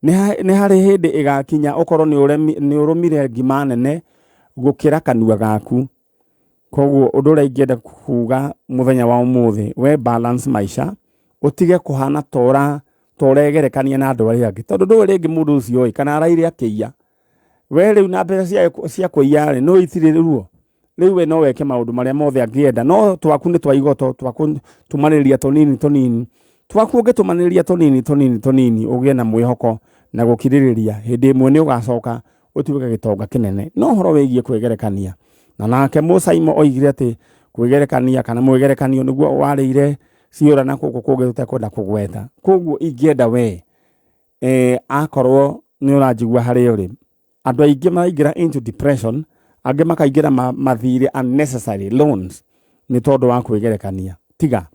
Nĩ harĩ hĩndĩ ĩgakinya ũkorwo nĩ ũrũmire ngima nene gũkĩra kanua gaku. Koguo ũndũ ũrĩa ingĩenda kuga mũthenya wa ũmũthĩ, we balance maica, ũtige kũhana ta ũregerekania na andũ arĩa angĩ, tondũ ndũĩ rĩngĩ mũndũ ũcio ĩ kana araire akĩiya. We rĩu na mbeca cia kũiya rĩ, nĩ itirĩ ruo. Rĩu we no weke maũndũ marĩa mothe angĩenda, no twaku nĩ twa igoto, twaku tũmanĩrĩria tũnini tũnini. Twaku ũngĩtũmanĩrĩria tũnini tũnini tũnini, ũgĩe na mwĩhoko na gũkirĩrĩria, hĩndĩ ĩmwe nĩ ũgacoka ũtuĩke gĩtonga kĩnene. No ũhoro wĩgiĩ kwĩgerekania, na nake Mũcaimo oigire atĩ kwĩgerekania kana mwĩgerekanio nĩguo warĩire ciũra na gũkũ kũngĩ tũtekwenda kũgweta. Koguo ingĩenda we akorwo nĩ ũranjigua harĩa ũrĩ, andũ aingĩ maraingĩra into depression, angĩ makaingĩra mathirĩ unnecessary loans nĩ tondũ wa kwĩgerekania. Tiga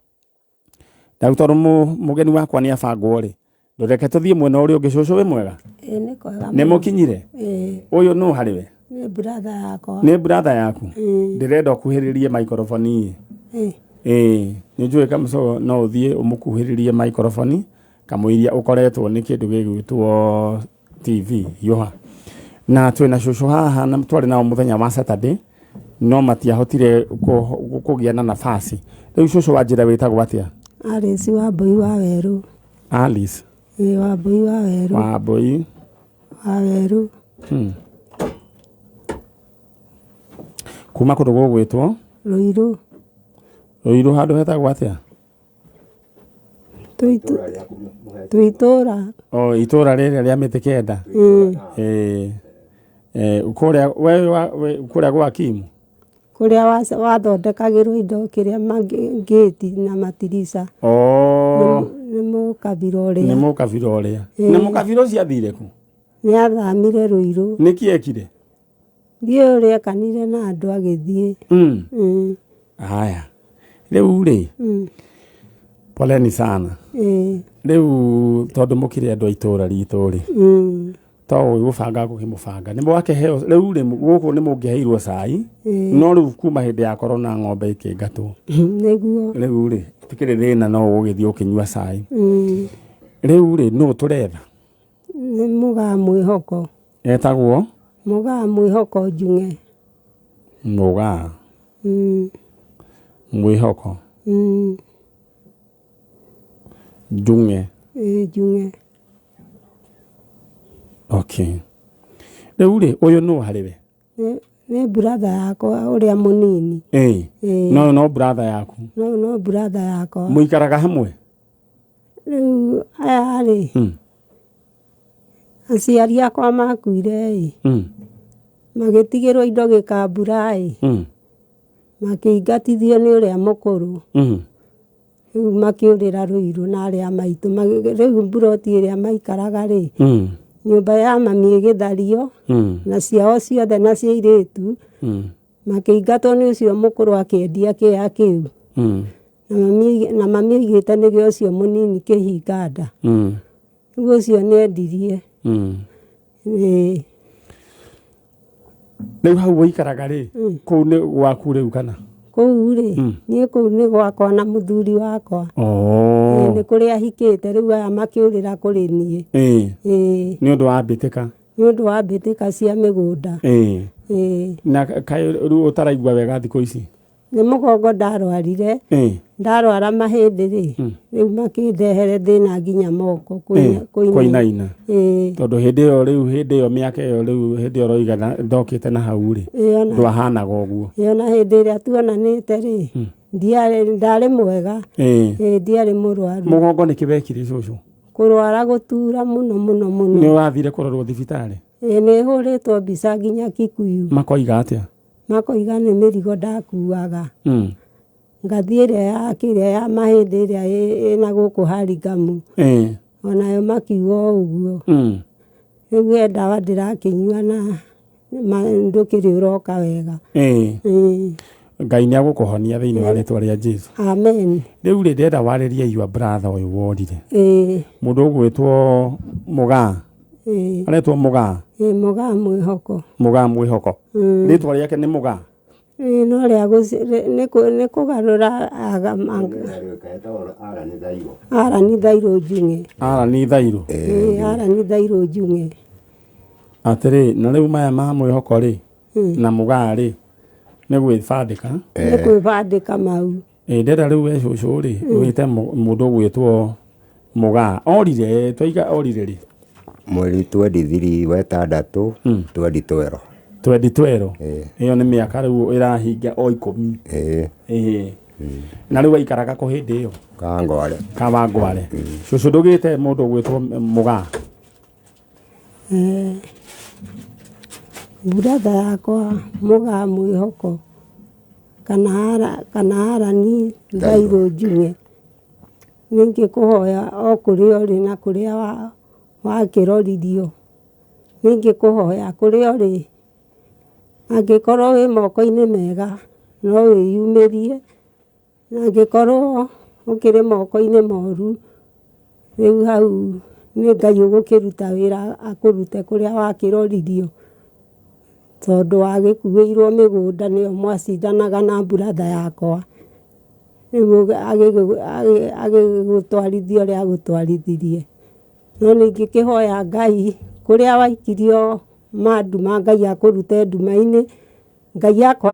na rĩu tondũ mũgeni wakwa nĩ abangwo rĩ, ndũreke tũthiĩ mwena ũrĩa ũngĩ. Cũcũ wĩ mwega? Ĩĩ nĩ kwega. Nĩ mũkinyire? Ĩĩ. Ũyũ nũ harĩ we? Nĩ brother yakwa. Nĩ brother yaku? Ĩĩ. Ndĩrenda ũkuhĩrĩrie microphone. Ĩĩ. Ĩĩ, nĩ njũĩ Kamũco no ũthiĩ ũmũkuhĩrĩrie microphone kamũiria ũkoretwo nĩ kĩndũ gĩgwĩtwo TV hiũha. Na twĩna cũcũ haha na twarĩ nao mũthenya wa Saturday no matiahotire kũgĩa na nafasi. Rĩu cũcũ wanjĩra wĩtagwo atĩa? Alice Wambui wa Werũ. Alice. Ĩĩ, Wambui wa Werũ. Wambui. Wa Werũ. Kuma kũndũ gũgwĩtwo? Rũirũ. Rũirũ handũ hetagwo atĩa? Twĩ itũra. O itũra rĩrĩa rĩa mĩtĩ kenda. Ĩĩ. Kũrĩa we kũrĩa gwa Kimu? Kũrĩa wathondekagĩrwo indo kĩrĩa ngĩti na matirica. Nĩ mũkabira ũrĩa. Nĩ mũkabira ũrĩa. Na mũkabira ũcio athire kũ? Nĩ athamire Rũirũ. Nĩkĩ ekire? Ndiũĩ ũrĩa ekanire na andũ agĩthiĩ. Haya. Rĩu rĩ, poleni sana. Rĩu tondũ mũkĩrĩ andũ a itũra ritũ rĩ, to gũbanga gũkĩmũbanga. Nĩ mwakĩheo rĩu rĩ, gũkũ nĩ mũngĩheirwo cai, no rĩu kuma hĩndĩ ya corona ng'ombe ikĩingatwo. Nĩguo. Rĩu rĩ, tikĩrĩ thĩna no ũgũgĩthiĩ ũkĩnyua cai. Rĩu rĩ, nũ tũretha? Nĩ Mũgaa Mwĩhoko. Etagwo? Mũgaa Mwĩhoko Njung'e. Mũgaa Mwĩhoko Njung'e. Ĩĩ, Njung'e. Okay. Rĩu rĩ, ũyũ nũ harĩ we? Nĩ brother yakwa ũrĩa mũnini. Ĩĩ. No no brother yaku. No no brother yakwa. Mũikaraga hamwe? Rĩu aya rĩ, aciari akwa makuire ĩ, magĩtigĩrwo indo gĩkambura ĩ, makĩingatithio nĩ ũrĩa mũkũrũ. Rĩu makĩũrĩra Rũirũ na arĩa maitũ. Rĩu mburoti ĩrĩa maikaraga rĩ, nyũmba ya mami ĩgĩthario, na ciao ciothe na cia airĩtu, makĩingatwo nĩ ũcio mũkũrũ akĩendia kĩea kĩu. Na mami aigĩte nĩgĩo ũcio mũnini kĩhinga nda. Rĩu ũcio nĩ endirie. Ĩĩ. Rĩu hau ũikaraga rĩ, kũu nĩ gwaku rĩu kana? Kũu rĩ, niĩ kũu nĩ gwakwa na mũthuri wakwa. Nĩ kũrĩa ahikĩte rĩu aya makĩũrĩra kũrĩ niĩ. Ĩĩ. Nĩ ũndũ wa mbĩtĩka? Nĩ ũndũ wa mbĩtĩka cia mĩgũnda. Ĩĩ. Na kaĩ rĩu ũtaraigua wega thikũ ici? Nĩ mũgongo ndarwarire. Ndarwara mahĩndĩ rĩ, rĩu makĩndehere thĩna nginya moko kũinaina. Tondũ hĩndĩ ĩyo rĩu hĩndĩ ĩyo mĩaka ĩyo rĩu hĩndĩ ĩyo ũroiga ndokĩte na hau rĩ, ndwahanaga ũguo. Ĩĩ ona hĩndĩ ĩrĩa tuonanĩte rĩ, ndarĩ mwega. Ĩĩ ndiarĩ mũrwaru. Mũgongo nĩkĩ wekire cũcũ? Kũrwara gũtura mũno mũno mũno. Nĩ wathire kũrorwo thibitarĩ? Ĩĩ nĩ hũrĩtwo mbica nginya Kikuyu. Makoiga atĩa? Makoiga nĩ mĩrigo ndakuaga. Ngathiĩ ĩrĩa ya kĩrĩa ya mahĩndĩ ĩrĩa ĩna gũkũ Hurlingham. Onayo makiuga o ũguo. Rĩu he ndawa ndĩrakĩnyua na ndũkĩrĩ ũroka wega. Ngai nĩ agũkũhonia thĩinĩ wa rĩtwa rĩa Jesu. Amen. Rĩu rĩ, ndĩrenda warĩrie your brother ũyũ worire. Mũndũ ũgwĩtwo Mũgaa. Aretwo Mũgaa. Ĩĩ, Mũgaa Mwĩhoko. Mũgaa Mwĩhoko. Rĩtwa rĩake nĩ Mũgaa. Ĩĩ, no rĩa nĩ kũgarũra Arani Thairũ Njung'e. Arani Thairũ. Ĩĩ, Arani Thairũ Njung'e. Atĩrĩ, na rĩu maya ma Mwĩhoko rĩ, na Mũgaa rĩ, nĩ gwĩbandĩka. Nĩ kwĩbandĩka mau. Ĩĩ, ndĩrenda rĩu we cũcũ rĩ, wĩte mũndũ ũgwĩtwo Mũgaa. Orire, twaiga orire rĩ? Mweri 23 wa ĩtandatũ 2012. 2012. Ĩyo nĩ mĩaka rĩu ĩrahinga o 10. Ĩĩ. Na rĩu aikaraga kũ hĩndĩ ĩyo? Kawangware. Kawangware. Cũcũ ndũgĩte mũndũ ũgwĩtwo Mũgaa? Brother yakwa Mũgaa Mwĩhoko kana Arani Thairũ Njung'e. Ningĩkũhoya o kũrĩa ũrĩ na kũrĩa wakĩroririo. Ningĩkũhoya kũrĩa ũrĩ, angĩkorwo wĩ moko-inĩ mega no wĩyumĩrie, na angĩkorwo ũkĩrĩ moko-inĩ moru, rĩu hau nĩ Ngai ũgũkĩruta wĩra akũrute kũrĩa wakĩroririo. Tondũ wagĩkuĩirwo mĩgũnda nĩyo mwacindanaga na mburatha yakwa. Rĩu agĩgũtwarithia ũrĩa agũtwarithirie. No nĩ ingĩkĩhoya Ngai kũrĩa waikirio ma nduma Ngai akũrute nduma-inĩ. Ngai akwa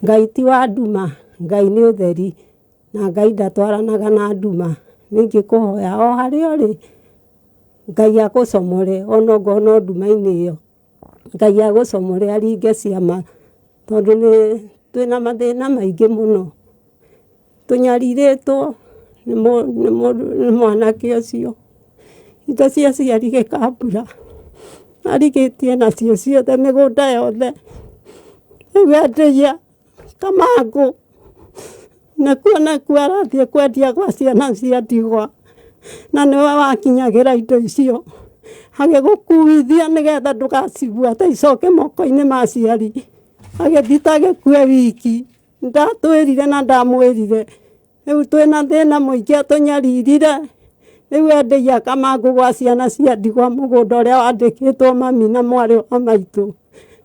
Ngai ti wa nduma, Ngai nĩ ũtheri, na Ngai ndatwaranaga na nduma. Nĩ ingĩkũhoya o harĩa ũrĩ, Ngai agũcomore ona ongorwo no nduma-inĩ ĩyo. Ngai agũcomore aringe ciama, tondũ nĩ twĩna mathĩna maingĩ mũno. Tũnyarirĩtwo nĩ mwanake ũcio, indo cia aciari gĩkambura, arigĩtie nacio ciothe mĩgũnda yothe, rĩu endagia kamangũ, nakuo nakuo arathiĩ kwendia gwa ciana cia ndigwa, na nĩwe wakinyagĩra indo icio, agĩgũkuithia nĩgetha ndũgacibuate icoke moko-inĩ ma aciari, agĩthiĩ ta agĩkue wiki. Ndatwĩrire na ndamwĩrire, rĩu twĩna thĩna mũingĩ atũnyaririre, rĩu endeia kamangũ gwa ciana cia ndigwa mũgũnda ũrĩa wandĩkĩtwo mami na mwarĩ wa maitũ.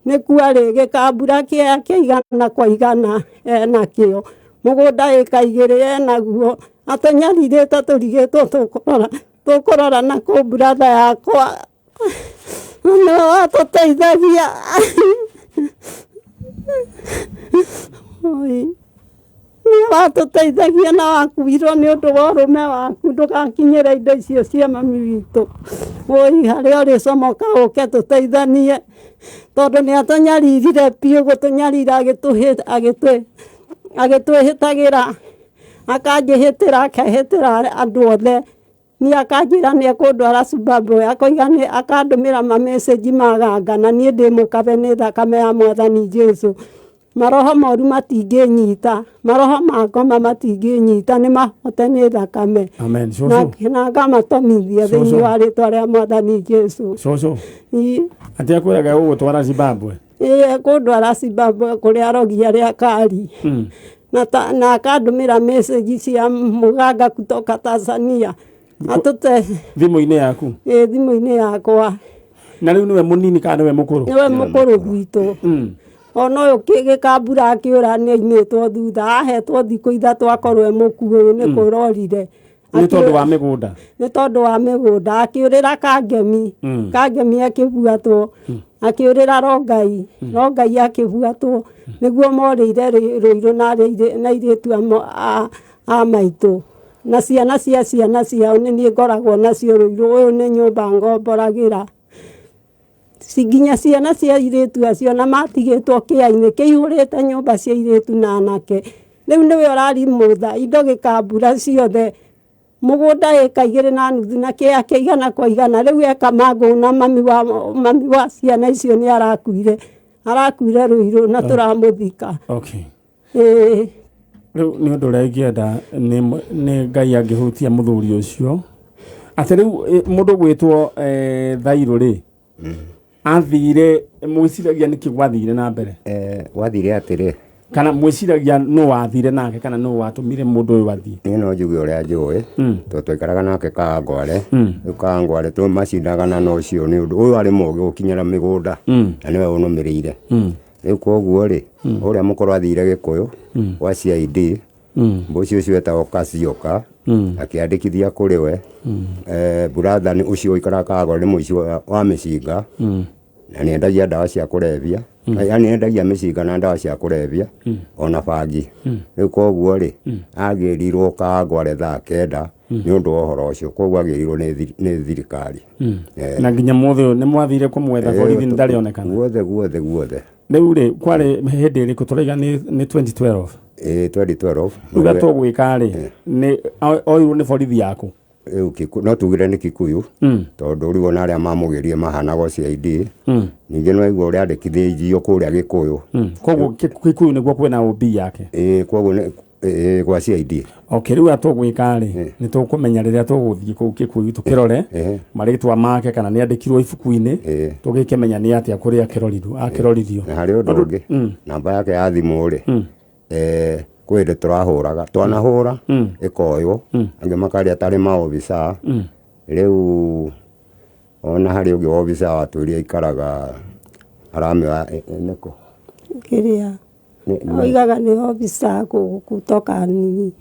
Nĩkuo arĩ gĩkambura kĩa kĩa igana kwa igana enakĩo, mũgũnda ĩka igĩrĩ enaguo, atũnyarirĩte tũrigĩtwo tũkũrora tũkũrora nakũ brother yakwa. Nĩwe watũteithagia. Oi. Nĩwe watũteithagia na wakuirwo nĩ ũndũ wa ũrũme waku ndũgakinyĩre indo icio cia mami witũ. Oi harĩa ũrĩ comoka ũke tũteithanie tondũ nĩ atũnyaririre biũ gũtũnyarira agĩtwĩhĩtagĩra akanjĩhĩtĩra akehĩtĩra andũ othe. Niĩ akanjĩra nĩ ekũndwara Zimbabwe, akoiga nĩ akandũmĩra ma message maganga na niĩ ndĩ mũkabe nĩ thakame ya mwathani Jesu. Maroho moru matingĩnyita, maroho ma ngoma matingĩnyita, nĩ mahote nĩ thakame. Amen. Na, Cũcũ. na ngamatomithia thĩinĩ Cũcũ. wa rĩtwa rĩa mwathani Jesu. Cũcũ. Ĩ- Atĩ akwĩraga gũgũtwara Zimbabwe. Ĩ ekũndwara Zimbabwe kũrĩa arogi arĩa akari. Na, ta, na akandũmĩra message cia mũganga kutoka Tanzania atũte Thimũ-inĩ yaku. ĩ thimũ-inĩ yakwa Na rĩu nĩwe mũnini kana nĩwe mũkũrũ? nĩwe mũkũrũ gwitũ ona ũyũ gĩkambura akĩũra nĩ aimĩtwo thutha ahetwo thikũ ithatũ akorwo e mũkuũ ũyũ nĩ kũrorire Nĩ tondũ wa mĩgũnda. nĩ tondũ wa mĩgũnda akĩũrĩra Kangemi Kangemi akĩbuatwo akĩũrĩra Rongai Rongai akĩbuatwo nĩguo morĩire Rũirũ na arĩa na airĩtu a maitũ na ciana cia ciana ciao nĩ niĩ ngoragwo nacio Rũirũ ũyũ nĩ nyũmba ngomboragĩra nginya ciana cia airĩtu acio na matigĩtwo kĩainĩ kĩihũrĩte nyũmba cia airĩtu na anake rĩu nĩwe ũrarimũtha indo gĩkambura ciothe mũgũnda ĩka igĩrĩ na nuthu na kĩea kĩa igana kwa igana rĩu eka mangũ na mami wa, mami wa ciana icio nĩ arakuire arakuire Rũirũ na tũramũthika. Okay. Ĩĩ. Rĩu nĩ ũndũ ũrĩa ingĩenda nĩ nĩ Ngai angĩhutia mũthuri ũcio atĩ rĩu mũndũ gwĩtwo Thairũ rĩ athire mwĩciragia nĩkĩ gwathire na mbere Gwathire atĩrĩ kana mwĩciragia nũ wathire nake kana nũ watũmire mũndũ ũyũ athiĩ niĩ no njuge ũrĩa njũĩ tondũ twaikaraga nake Kawangware rĩu Kawangware tũmacindagana na ũcio nĩ ũndũ ũyũ arĩ mũgĩ gũkinyĩra mĩgũnda na nĩwe ũnũmĩrĩire rĩu koguo rĩ ũrĩa mũkũrũ athire Gĩkũyũ gwa CID mũciĩ ũcio wetagwo Kasioka akĩandĩkithia kũrĩ we brother nĩ ũcio ũikaraga Kawangware nĩ mũici wa mĩcinga na nĩ endagia ndawa cia kũrebia yani endagia mĩcinga na ndawa cia kũrebia ona bangi rĩu koguo rĩ agĩrirwo Kawangware thaa kenda nĩ ũndũ wa ũhoro ũcio koguo agĩrirwo nĩ thirikari Na nginya mũthĩ ũyũ nĩ mwathire kũmwetha borithi ndarĩ onekana guothe guothe guothe rĩu rĩ kwarĩ hĩndĩ ĩrĩkũ tũraiga nĩ 2012 Ĩĩ 2012 rĩu ũrĩa tũgwĩka rĩ nĩ oirwo nĩ borithi yaku rĩu no tugire nĩ Kikuyu tondũ rĩu ona arĩa mamũgĩrire mahanaga CID ningĩ no aigua ũrĩa andĩkithĩtio kũrĩa Gĩkũyũ Koguo Kikuyu nĩguo kwĩna OB yake ĩĩ koguo ĩĩ gwa CID Okay rĩu ũrĩa tũgwĩka rĩ nĩ tũkũmenya rĩrĩa tũgũthiĩ kũu Kikuyu tũkĩrore marĩtwa make kana nĩ andĩkirwo ibuku-inĩ tũgĩkĩmenya nĩ atĩa kũrĩa akĩrorirwo akĩroririo Na harĩ ũndũ ũngĩ namba yake ya thimũ rĩ kwĩ hĩndĩ tũrahũraga twanahũra ĩkoywo angĩ makaria tarĩ maobithaa rĩu ona harĩ ũngĩ obithaa watwĩrire aikaraga Aramĩoya nĩkũ? Kĩrĩa oigaga nĩ ofisa kutoka nini,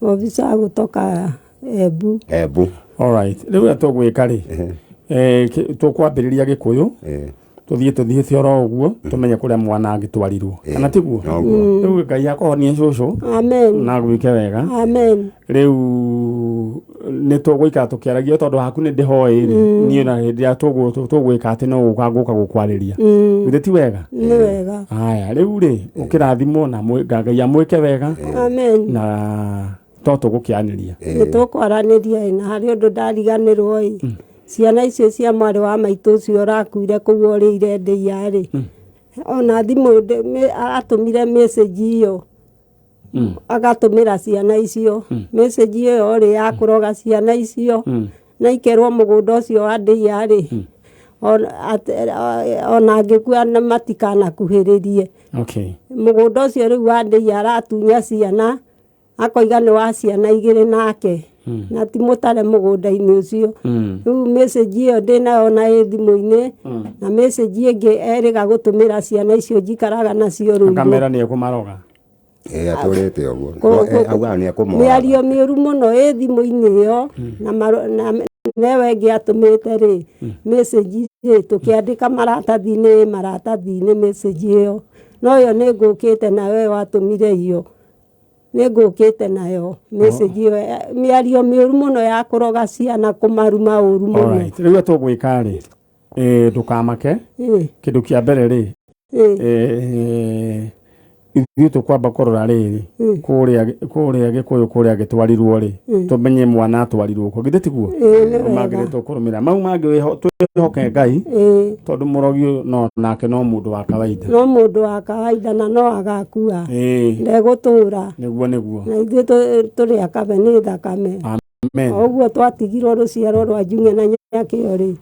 ofisa kutoka Embu. Embu. Alright. Rĩu ũrĩa tũgwĩka rĩ, tũkwambĩrĩria Gĩkũyũ, tũthiĩ tũthiĩte oro ũguo, tũmenye kũrĩa mwana angĩtwarirwo. Kana tiguo? Noguo. Rĩu Ngai akũhonie cũcũ Amen. na agwĩke wega. Amen. Rĩu nĩ tũgũikara tũkĩaragia tondũ haku nĩ ndĩhoĩ rĩ, niĩ na hĩndĩ ĩrĩa tũgwĩka atĩ no gũka ngũka gũkwarĩria. Githĩ ti wega? Nĩ wega. Haya, rĩu rĩ, ũkĩrathimwo na Ngai amwĩke wega. Amen. Na to tũgũkĩanĩria. Nĩ tũkwaranĩria ĩ, na harĩ ũndũ ndariganĩrwo ĩ. Ciana icio cia mwarĩ wa maitũ ũcio ũrakuire kũu orĩire ndĩia rĩ, ona thimũ atũmire message ĩyo. Agatũmĩra ciana icio. Message ĩyo rĩ ya kũroga ciana icio. Na ikerwo mũgũnda ũcio wa ndĩia rĩ, ona angĩkua na matikanakuhĩrĩrie. Mũgũnda ũcio rĩu wa ndĩia aratunya ciana, akoiga nĩ wa ciana igĩrĩ nake, na ti mũtare mũgũnda-inĩ ũcio. Rĩu message ĩyo ndĩnayo na ĩ thimũ-inĩ, na message ĩngĩ erĩga gũtũmĩra ciana icio njikaraga nacio rũirũ. Akamera nĩ ekũmaroga. Atũrĩte ũguo. No, augaga nĩ ekũmoraga. Mĩario mĩũru mũno ĩ thimũ-inĩ ĩyo, na newe ĩngĩ atũmĩte rĩ, message rĩ, tũkĩandĩka maratathi-inĩ, maratathi-inĩ message ĩyo. No ĩyo nĩ ngũkĩte nayo ĩyo atũmire iyo. Nĩ ngũkĩte nayo message ĩyo, mĩario mĩũru mũno ya kũroga ciana, kũmaruma ũru mũno. Alright, rĩu tũgwĩka rĩ, ndũkamake. Kĩndũ kĩa mbere rĩ, ithuĩ tũkwamba kũrora rĩrĩ, kũrĩa Gĩkũyũ kũrĩa gĩtwarirwo rĩ, tũmenye mwana atwarirwo kũ, githĩ tiguo? Nĩ Mau mangĩ wega. nĩ tũkũrũmĩrĩra. Mau mangĩ twĩhoke Ngai, tondũ mũrogi ũyũ nake no mũndũ wa kawaida. No mũndũ wa kawaida na no agakua. Ndegũtũra. Nĩguo, nĩguo. Na ithuĩ tũrĩ akabe nĩ thakame. Amen. O ũguo twatigirwo rũciaro rwa Njung'e na Nyakĩo rĩ,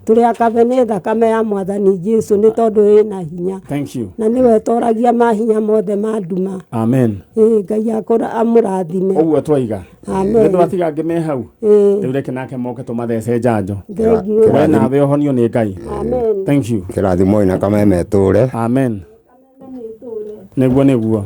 tũrĩ akabe nĩ thakame ya Mwathani Jesũ nĩ tondũ ĩna hinya. Thank you. Na nĩwe ĩtoragia mahinya mothe ma nduma. Amen. Ngai amũrathime. Ũguo twaiga. Amen. Nĩ twatiga angĩ me hau. Rĩu reke nake moke tũmathece njanjo. Thank you. We nawe ũhonio nĩ Ngai. Amen. Thank you. Kĩrathimo ina kameme tũre. Amen. Nĩguo, nĩguo.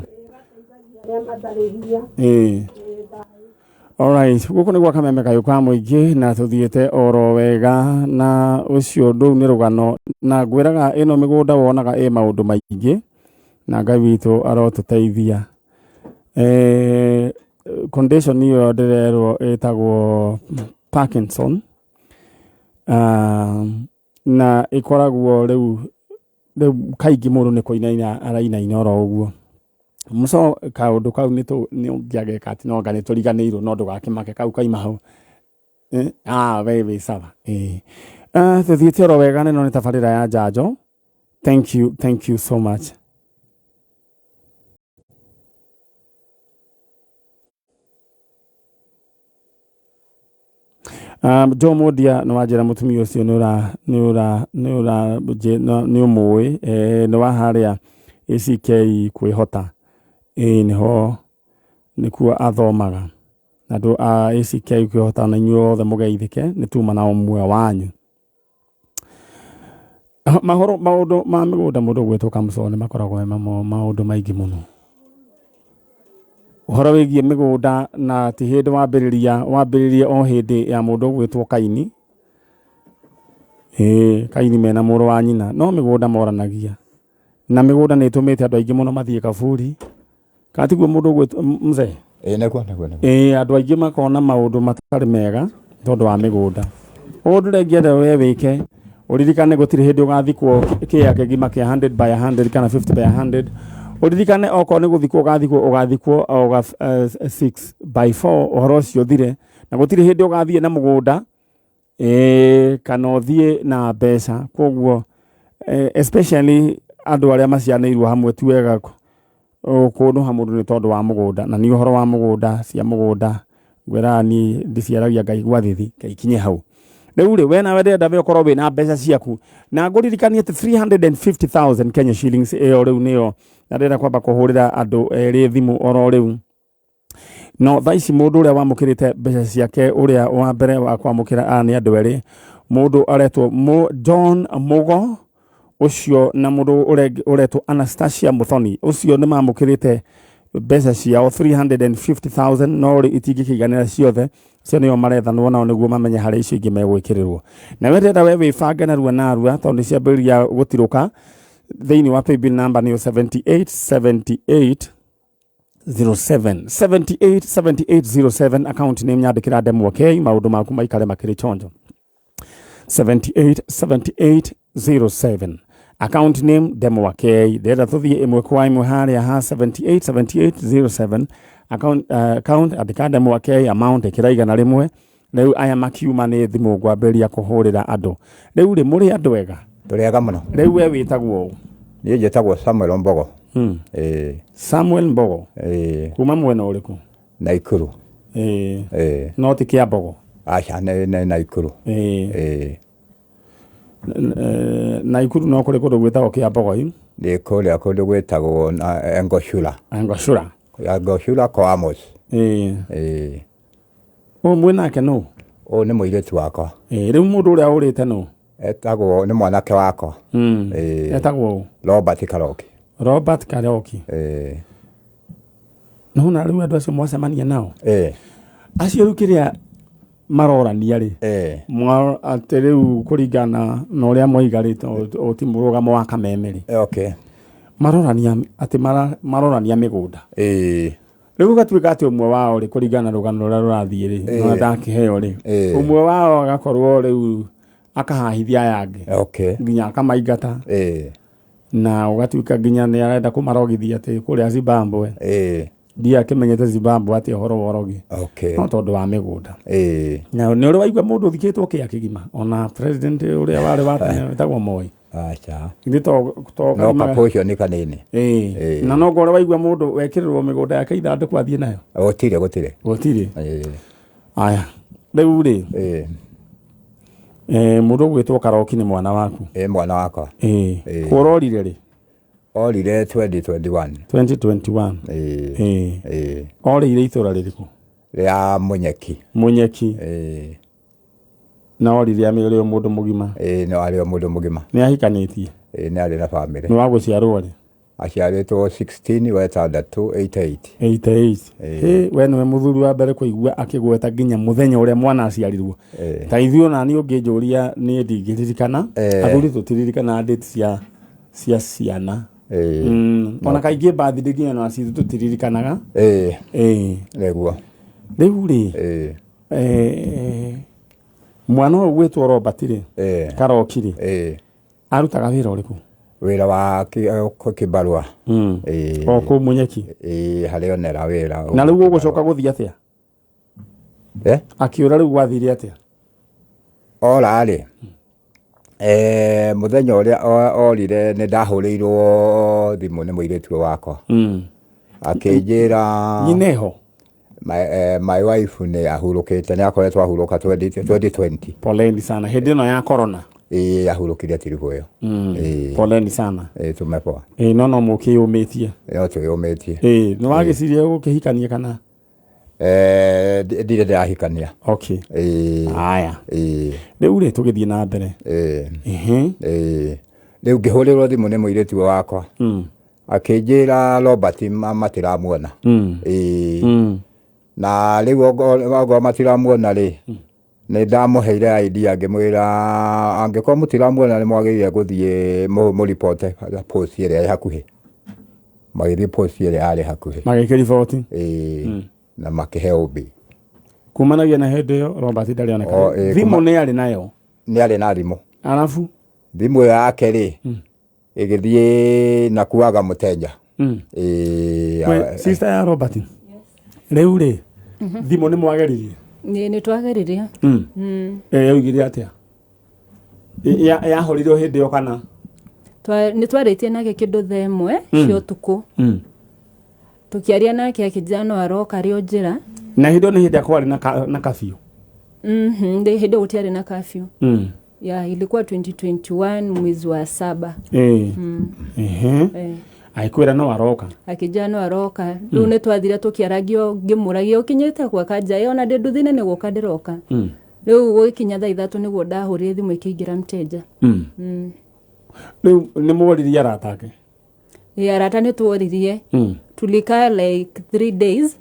Alright, gũkũ nĩ gwa Kameme Kayũ ka Mũingĩ na tũthiĩte oro wega na ũcio rũu nĩ rũgano na ngwĩraga ĩno mĩgũnda wonaga ĩ maũndũ maingĩ na Ngai witũ arotũteithia. Condition ĩyo ndĩrerwo ĩtagwo Parkinson. Na ĩkoragwo rĩu kaingĩ mũndũ nĩ kũinaina arainaina oro ũguo. Mũco kaũndũ kau nĩ ũngĩageka atĩ no anga nĩ tũriganĩirwo no ndũgakĩmake kau kaima hau. We wĩ sawa. Tũthiĩte oro wega na ĩno nĩ tabarĩra ya njanjo. Thank you, thank you so much. Joe Mundia nĩ wanjĩra mũtumia ũcio nĩ ũra, nĩ ũra, nĩ ũra, nĩ ũmũĩ, nĩ wa harĩa ACK kwĩhota. Nĩho nĩkuo athomaga. Na andũ a ACK kwĩhota na inyuĩ othe mũgeithĩke, nĩ tuma na ũmwe wanyu. Mahoro, maũndũ ma mĩgũnda mũndũ ũgwĩtwo Kamũco nĩ makoragwo me maũndũ maingĩ mũno. Ũhoro wĩgiĩ mĩgũnda na ti hĩndĩ wambĩrĩria, wambĩrĩria o hĩndĩ ya mũndũ ũgwĩtwo Kaini. Kaini mena mũrũ wa nyina, no mĩgũnda moranagia. Na mĩgũnda nĩ ĩtũmĩte andũ aingĩ mũno mathiĩ kaburi. Kana tiguo mũndũ ũgwĩtwo mzee? Nĩguo, nĩguo, nĩguo. Andũ aingĩ makona maũndũ matarĩ mega tondũ wa mĩgũnda. Ũndũ ũrĩa ingĩenda we wĩke, ũririkane gũtirĩ hĩndĩ ũgathikwo kĩea kĩgima kĩa 100 by 100 kana 50 by 100. Ũririkane okorwo nĩ gũthikwo ũgathikwo, ũgathikwo o ga 6 by 4, ũhoro ũcio ũthire. Na gũtirĩ hĩndĩ ũgathiĩ na mũgũnda, kana ũthiĩ na mbeca. Koguo, especially andũ arĩa macianĩirwo hamwe ti wega kũnũha mũndũ nĩ tondũ wa mũgũnda. Na niĩ ũhoro wa mũgũnda, cia mũgũnda, ngwĩraga niĩ ndĩciaragia ngaigua thithi, ngaikinye hau. Rĩu rĩ, we nawe ndĩrenda we ũkorwo wĩna mbeca ciaku. Na ngũririkanie atĩ 350,000 Kenya shillings ĩyo rĩu nĩyo, na ndĩrenda kwamba kũhũrĩra andũ erĩ thimũ oro rĩu. No thaa ici mũndũ ũrĩa wamũkĩrĩte mbeca ciake, ũrĩa wa mbere wa kwamũkĩra, aya nĩ andũ erĩ. Mũndũ aretwo John Mugo, Ũcio na mũndũ ũretwo Anastasia Muthoni, ũcio nĩ mamũkĩrĩte mbeca ciao 350,000, no rĩ itingĩkĩiganĩra ciothe. Acio nĩo marethanwo nao nĩguo mamenye harĩa icio ingĩ megwĩkĩrĩrwo. Nawe ndĩrenda we wĩbange narua narua tondũ nĩ ciambĩrĩria gũtirũka. Thĩinĩ wa paybill number nĩyo 7878 07 78 78 07, account name nyandĩkĩra Ndemwa K, maũndũ maku maikare makĩrĩ chonjo. 78 78 07, account name Ndemwa K. Ndĩrenda tũthiĩ ĩmwe kwa ĩmwe harĩa ha 78 78 07, account andĩka Ndemwa K, amount ĩkĩra 100. Rĩu aya makiuma nĩ thimũ ngwambĩrĩria kũhũrĩra andũ. Rĩu rĩ, mũrĩ andũ ega? Tũrĩ ega mũno. Rĩu we wĩtagwo ũ? Niĩ njĩtagwo Samuel Mbogo. Ĩĩ. Samuel Mbogo. Ĩĩ. Kuma mwena ũrĩkũ? Naikuru. Ĩĩ. Ĩĩ. No ti Kĩambogo? Aca, nĩ Naikuru. Ĩĩ. Ĩĩ. Naikuru no kũrĩ kũndũ gwĩtagwo Kĩambogo ĩ? Nĩ kũrĩa kũndũ gwĩtagwo na Engoshura. Engoshura. Engoshura kwa Amos. Ĩĩ. Ĩĩ. Ũyũ mwĩ nake nũ? Ũyũ nĩ mũirĩtu wakwa. Ĩĩ, rĩu mũndũ ũrĩa ũrĩte nũ? Etagwo, nĩ mwanake wakwa. Ĩĩ. Etagwo ũ? Robert Karoki. Robert Karoki. Ĩĩ. Nona rĩu andũ acio mwacemania nao? Ĩĩ. Acio rĩu kĩrĩa marorania rĩ? Ĩĩ. Atĩ rĩu kũringana na ũrĩa moiga rĩ, ti mũrũgamo wa kameme rĩ. Okay. Marorania atĩ marorania mĩgũnda. Ĩĩ. Rĩu gũgatuĩka atĩ ũmwe wao rĩ, kũringana na rũgano rũrĩa rũrathiĩ rĩ, no ndakĩheo rĩ, ũmwe wao agakorwo rĩu akahahithia aya angĩ. Okay. Nginya akamaingata. Ĩĩ. Na ũgatuĩka nginya nĩ arenda kũmarogithia atĩ kũrĩa Zimbabwe. Ĩĩ. Ndiakĩmenyete Zimbabwe atĩ ũhoro wa ũrogi. Okay. No tondũ wa mĩgũnda. Ĩĩ. Na nĩ ũrĩ waigua mũndũ ũthikĩtwo kĩa kĩgima, ona president ũrĩa warĩ wa tene wĩtagwo Moi. Aca. Ithuĩ to No karimaga. kapũ ũcio nĩ kanini. Ĩĩ. Ĩĩ. Na no ngore waigua mũndũ wekĩrĩrwo mĩgũnda yake ithandũkũ athiĩ nayo. Gũtirĩ, gũtirĩ. Gũtirĩ. Ĩĩ. Aya. Rĩu rĩ. Ĩĩ. Mũndũ ũgwĩtwo Karoki nĩ mwana waku? Ĩĩ, mwana wakwa. Ĩĩ. Ĩĩ. Kũrorire rĩ? Orire 2021. 2021. Ĩĩ. Ĩĩ. Ĩĩ. Orĩire itũra rĩrĩkũ? Rĩa Mũnyeki. Mũnyeki. Ĩĩ. Na orire amĩ ũrĩ o mũndũ mũgima? Ĩĩ, no arĩ o mũndũ mũgima. Nĩ ahikanĩtie? Ĩĩ, nĩ arĩ na bamĩrĩ. Nĩ wa gũciarwo rĩ? Aciarĩtwo 16 wa ĩtandatũ 88. 88. Ĩĩ. Ĩ, we nĩwe mũthuri wa mbere kũigua akĩgweta nginya mũthenya ũrĩa mwana aciarirwo. Ĩĩ. Ta ithuĩ ona niĩ ũngĩnjũria niĩ ndingĩririkana. Ĩĩ. Athuri tũtiririkanaga date cia ciana. Ĩĩ. Ona kaingĩ birthday nginya ona citũ tũtiririkanaga. Ĩĩ. Ĩĩ. Nĩguo. Rĩu rĩ, Ĩĩ. Mwana ũyũ gwĩtwo Robert rĩ, Ĩĩ. Karoki rĩ, Ĩĩ. arutaga wĩra ũrĩkũ? Wĩra wa kĩbarũa. Ĩĩ. O kũu Mũnyeki? Ĩĩ, harĩa onera wĩra. Na rĩu ũgũcoka gũthiĩ atĩa? Akĩũra rĩu gwathire atĩa? Ora rĩ, mũthenya ũrĩa orire nĩ ndahũrĩirwo thimũ nĩ mũirĩtu ũyũ wakwa. Akĩnjĩra Nyina eho? My wife nĩ ahurũkĩte, nĩ akoretwo ahurũka 2020. Poleni sana, hĩndĩ ĩno ya corona. Ĩĩ, ahurũkire tiribũ ĩyo. Ĩĩ. Poleni sana. Ĩĩ, tumepoa. Ĩĩ, no mũkĩyũmĩtie. No twĩyũmĩtie. Ĩĩ, nĩ wagĩciria gũkĩhikania kana? Ndirĩ ndĩrahikania. Okay. Ĩĩ. Haya. Ĩĩ. Rĩu rĩ, tũgĩthiĩ na mbere. Ĩĩ. Ĩhĩ. Ĩĩ. Rĩu ngĩhũrĩrwo thimũ nĩ mũirĩtu wakwa. Akĩnjĩra Robert matiramuona. Ĩĩ. Na rĩu ongorwo matiramuona rĩ, nĩ ndamũheire idea ngĩmwĩra angĩkorwo mũtiramuona nĩ mwagĩrĩire gũthiĩ mũripote post ĩrĩa ĩ hakuhĩ. Magĩthiĩ post ĩrĩa yarĩ hakuhĩ. Magĩkĩriboti. Ĩĩ. Na makĩheo ũmbi. Kumanagia na hĩndĩ ĩyo Robert ndarĩ oneka. O, ĩĩ, Thimũ kuma nĩ arĩ nayo? Nĩ arĩ na thimũ. Arabu? Thimũ ĩyo yake rĩ, ĩgĩthiĩ na kuaga mũteja. Ĩĩ, We, sister ya Robert. Rĩu rĩ, thimũ nĩ mwageririe? Nĩ twageririe. Yoigire atĩa? Yahorirwo hĩndĩ ĩyo kana? Nĩ twarĩtie nake kĩndũ thaa ĩmwe cia ũtukũ. Tũkĩaria nake akĩnjĩra no aroka arĩ o njĩra. Na hĩndĩ ĩyo nĩ hĩndĩ ĩrĩa kwarĩ na curfew? Hĩndĩ ĩyo gũtiarĩ na curfew. Ya, ilikuwa 2021 mwezi wa 7. Agĩkwĩra no aroka? Akĩnjĩra no aroka. Rĩu nĩ twathire tũkĩaragio, ngĩmũragia ũkinyĩte kwa kanja, ona ndĩ nduthi-inĩ nĩ gũka ndĩroka. Rĩu gũgĩkinya thaa 3 nĩguo ndahũrire thimũ ĩkĩingĩra mteja. Rĩu nĩ mworirie arata ake? Ĩ, arata nĩ tuoririe. Tulikaa like 3 days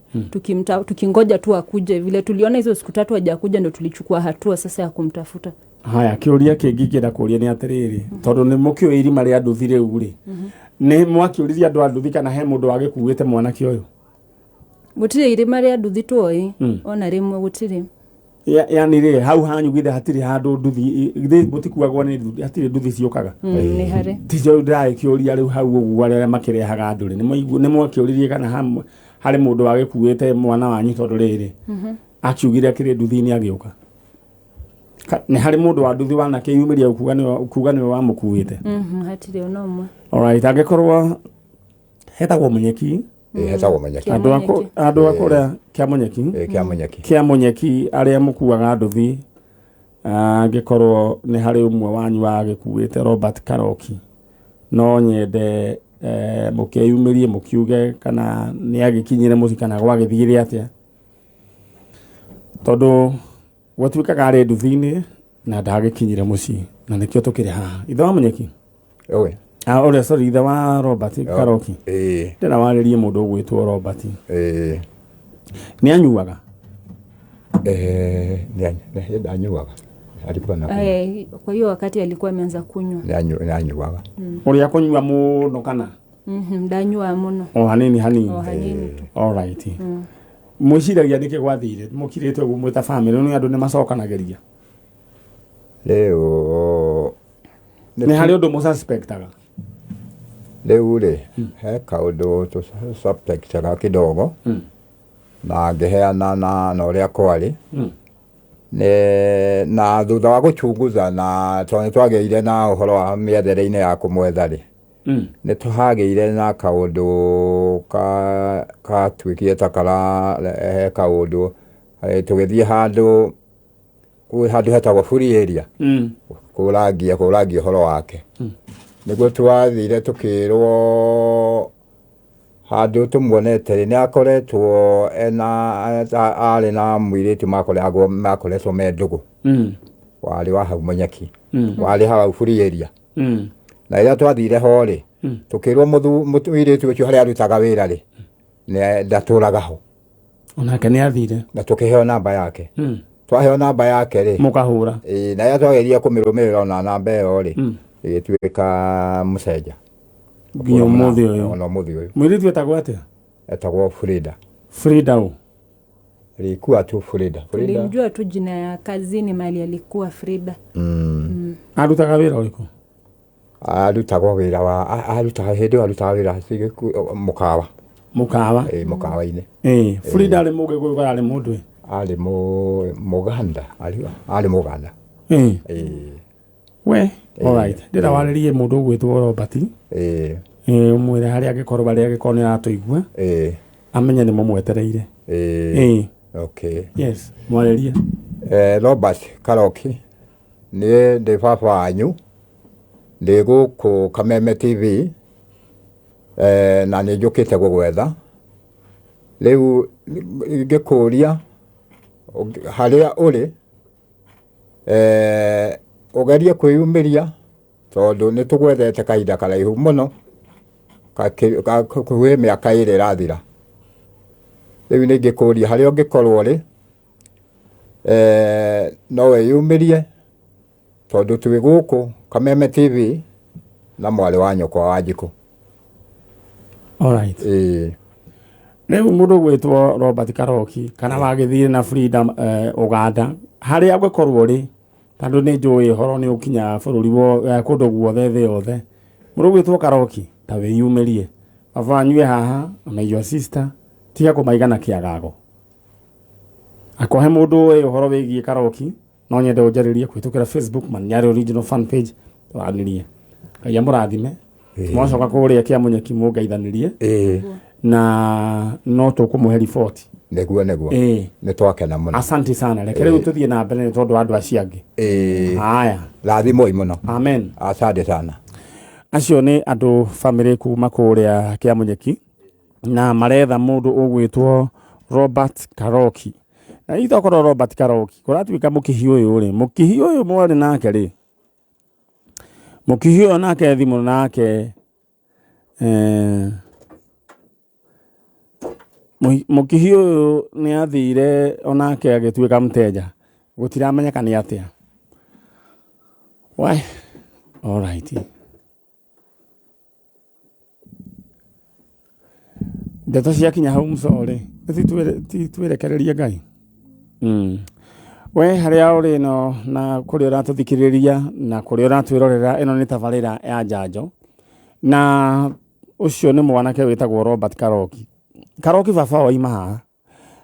tukingoja tu akuje. Vile tuliona hizo siku 3 hajakuja, ndo tulichukua hatua sasa ya kumtafuta. Haya, kĩũria kĩngĩ ingĩenda kũria nĩ atĩrĩrĩ, tondũ nĩ mũkĩũĩ irima rĩa nduthi rĩu rĩ, nĩ mwakĩũririe andũ a nduthi kana he mũndũ wagĩkuĩte mwanake ũyũ? Gũtirĩ irima rĩa nduthi twoĩ ona rĩmwe, gũtirĩ. Yani rĩ, hau hanyu githĩ hatirĩ handũ nduthi, githĩ mũtikuagwo nĩ nduthi? Hatirĩ nduthi ciũkaga? Nĩ harĩ. Ticio ndĩragĩkĩũria rĩu hau ũguo, arĩa makĩrehaga andũ rĩ, nĩ mwakĩũririe kana harĩ mũndũ wagĩkuĩte mwana wanyu? Tondũ rĩrĩ, akiugire akĩrĩ nduthi-inĩ agĩũka. Nĩ harĩ mũndũ wa nduthi wanakĩyumĩria kuga nĩwe wamũkuĩte? Hatirĩ ona ũmwe. Alright, angĩkorwo hetagwo Munyeki? Ĩ, hetagwo Munyeki. Andũ a andũ a kũrĩa kĩa Munyeki. Ĩ, kĩa Munyeki. Kĩa Munyeki, arĩa mũkuaga nduthi, angĩkorwo nĩ harĩ ũmwe wanyu wagĩkuĩte Robert Karoki, no nyende mũkĩyumĩrie mũkiuge kana nĩ agĩkinyire mũciĩ kana gwagĩthire atĩa, tondũ gwatuĩkaga arĩ nduthi-inĩ na ndagĩkinyire mũciĩ, na nĩkĩo tũkĩrĩ haha. Ithe wa Munyeki? Owe. Ah, ũrĩa, sorry, ithe wa Robert Karoki. Ĩ. Ndĩra warĩrie mũndũ ũgwĩtwo Robert. Ĩ. Nĩ anyuaga? Nĩ ndanyuaga, alikuwa na Kwa hiyo wakati alikuwa ameanza kunywa. Nĩ anyuaga. Ũrĩa kũnyua mũno kana? Ndanyua mũno. O hanini hanini? O hanini tu. Alright. Mwĩciragia nĩkĩ gwathire mũkirĩte ũguo mwĩta famĩlĩ? Nĩ andũ nĩ macokanagĩria. Rĩu Nĩ harĩ ũndũ mũsuspectaga? Rĩu rĩ, he kaũndũ tũsuspectaga kidogo na ngĩheana na ũrĩa kwarĩ nĩ na thutha wa gũchunguza, na tondũ nĩ twagĩire na ũhoro wa mĩethere-inĩ ya kũmwetha rĩ, nĩ tũhagĩire na kaũndũ ka gatuĩkire ta kararehe kaũndũ. Tũgĩthiĩ handũ kwĩ handũ hetagwo Free Area kũrangia ũhoro wake. Nĩguo twathire tũkĩrwo handũ tũmuonete rĩ, nĩ akoretwo ena arĩ na mũirĩtu makoretwo me ndũgũ warĩ wa hau Munyeki, warĩ hau Free Area. Na rĩrĩa twathire ho rĩ, tũkĩrwo mũirĩtu ũcio harĩa arutaga wĩra rĩ, nĩ ndatũraga ho. Onake nĩ athire. Na tũkĩheo namba yake. Twaheo namba yake rĩ, Mũkahũra. Ĩĩ, na rĩrĩa twageria kũmĩrũmĩrĩra ona namba ĩyo rĩ, ĩgĩtuĩka mũcenja. Nginya ũmũthĩ ũyũ. Ona ũmũthĩ ũyũ. Mũirĩtu etagwo atĩa? Etagwo Frida. Frida ũ? Alikuwa tu Frida, Frida. Tulimjua tu jina ya kazini mahali alikuwa, Frida. Arutaga wĩra ũrĩkũ? Arutagwo wĩra wa arutaga hĩndĩ ĩyo arutaga wĩra mũkawa. Mũkawa? Ĩĩ, mũkawa-inĩ. Ĩĩ, Frida arĩ mũgĩkũyũ kana arĩ mũndũ ĩ? Arĩ mũganda, arĩ mũganda. Ĩĩ. We, alright, ndĩra warĩrie mũndũ ũgwĩtwo Robert. Ĩĩ, ũmwĩre harĩa angĩkorwo, harĩa angĩkorwo nĩ aratũigua, amenye nĩ mũmwetereire. Ĩĩ. Okay. Yes, mwarĩrie. Robert Karoki, niĩ ndĩ baba wanyu, ndĩ gũkũ Kameme TV, na nĩ njũkĩte gũgwetha. Rĩu ingĩkũria harĩa ũrĩ, ũgerie kwĩyumĩria, tondũ nĩ tũgwethete kahinda karaihu mũno, hakuhĩ mĩaka 2 ĩrathira. Rĩu nĩ ingĩkũria harĩa ũngĩkorwo rĩ, no wĩyumĩrie, tondũ twĩ gũkũ Kameme TV na mwarĩ wa nyũkwa Wanjikũ. Alright. Ĩĩ. Rĩu mũndũ ũgwĩtwo Robert Karoki kana wagĩthire na Frida Uganda, harĩa ũngĩkorwo rĩ, tondũ nĩ njũĩ ũhoro nĩ ũkinyaga bũrũri kũndũ guothe, thĩ yothe, mũndũ ũgwĩtwo Karoki, ta wĩyumĩrie. Baba wanyu e haha na your sister, tiga kũmaiga na kĩagago. Akohe mũndũ ũĩ ũhoro wĩgiĩ Karoki, no nyende ũnjarĩrie kũhĩtũkĩra Facebook Maniari Original fan page, tũranĩrie. Ngai amũrathime. Mwacoka kũrĩa kĩa Munyeki mũngeithanĩrie na no tũkũmũhe riboti. Nĩguo. Nĩ twakena mũno. Asante sana. Reke rĩu tũthiĩ na mbere nĩ tondũ wa andũ acio angĩ. Haya. Rathimoi mũno. Amen. Asante sana. Acio nĩ andũ famĩlĩ kuma kũrĩa kĩa Munyeki na maretha mũndũ ũgwĩtwo Robert Karoki. Na hihi tokorwo Robert Karoki kũratuĩka mũkihi ũyũ rĩ, mũkihi ũyũ mwarĩ nake rĩ, Mũkihi ũyũ nake thimũ nake eh, Mũkihi ũyũ nĩ athire onake agĩtuĩka mteja gũtiramenyeka nĩ atĩa. Wai, alright. Ndeto ciakinya hau mũco-rĩ, ti twĩrekererie Ngai? Mm. We harĩa ũrĩ no na kũrĩa ũratũthikĩrĩria na kũrĩa ũratwĩrorera ĩno nĩ tabarĩra ya njanjo na ũcio nĩ mwanake wĩtagwo Robert Karoki. Karoki baba oima haha.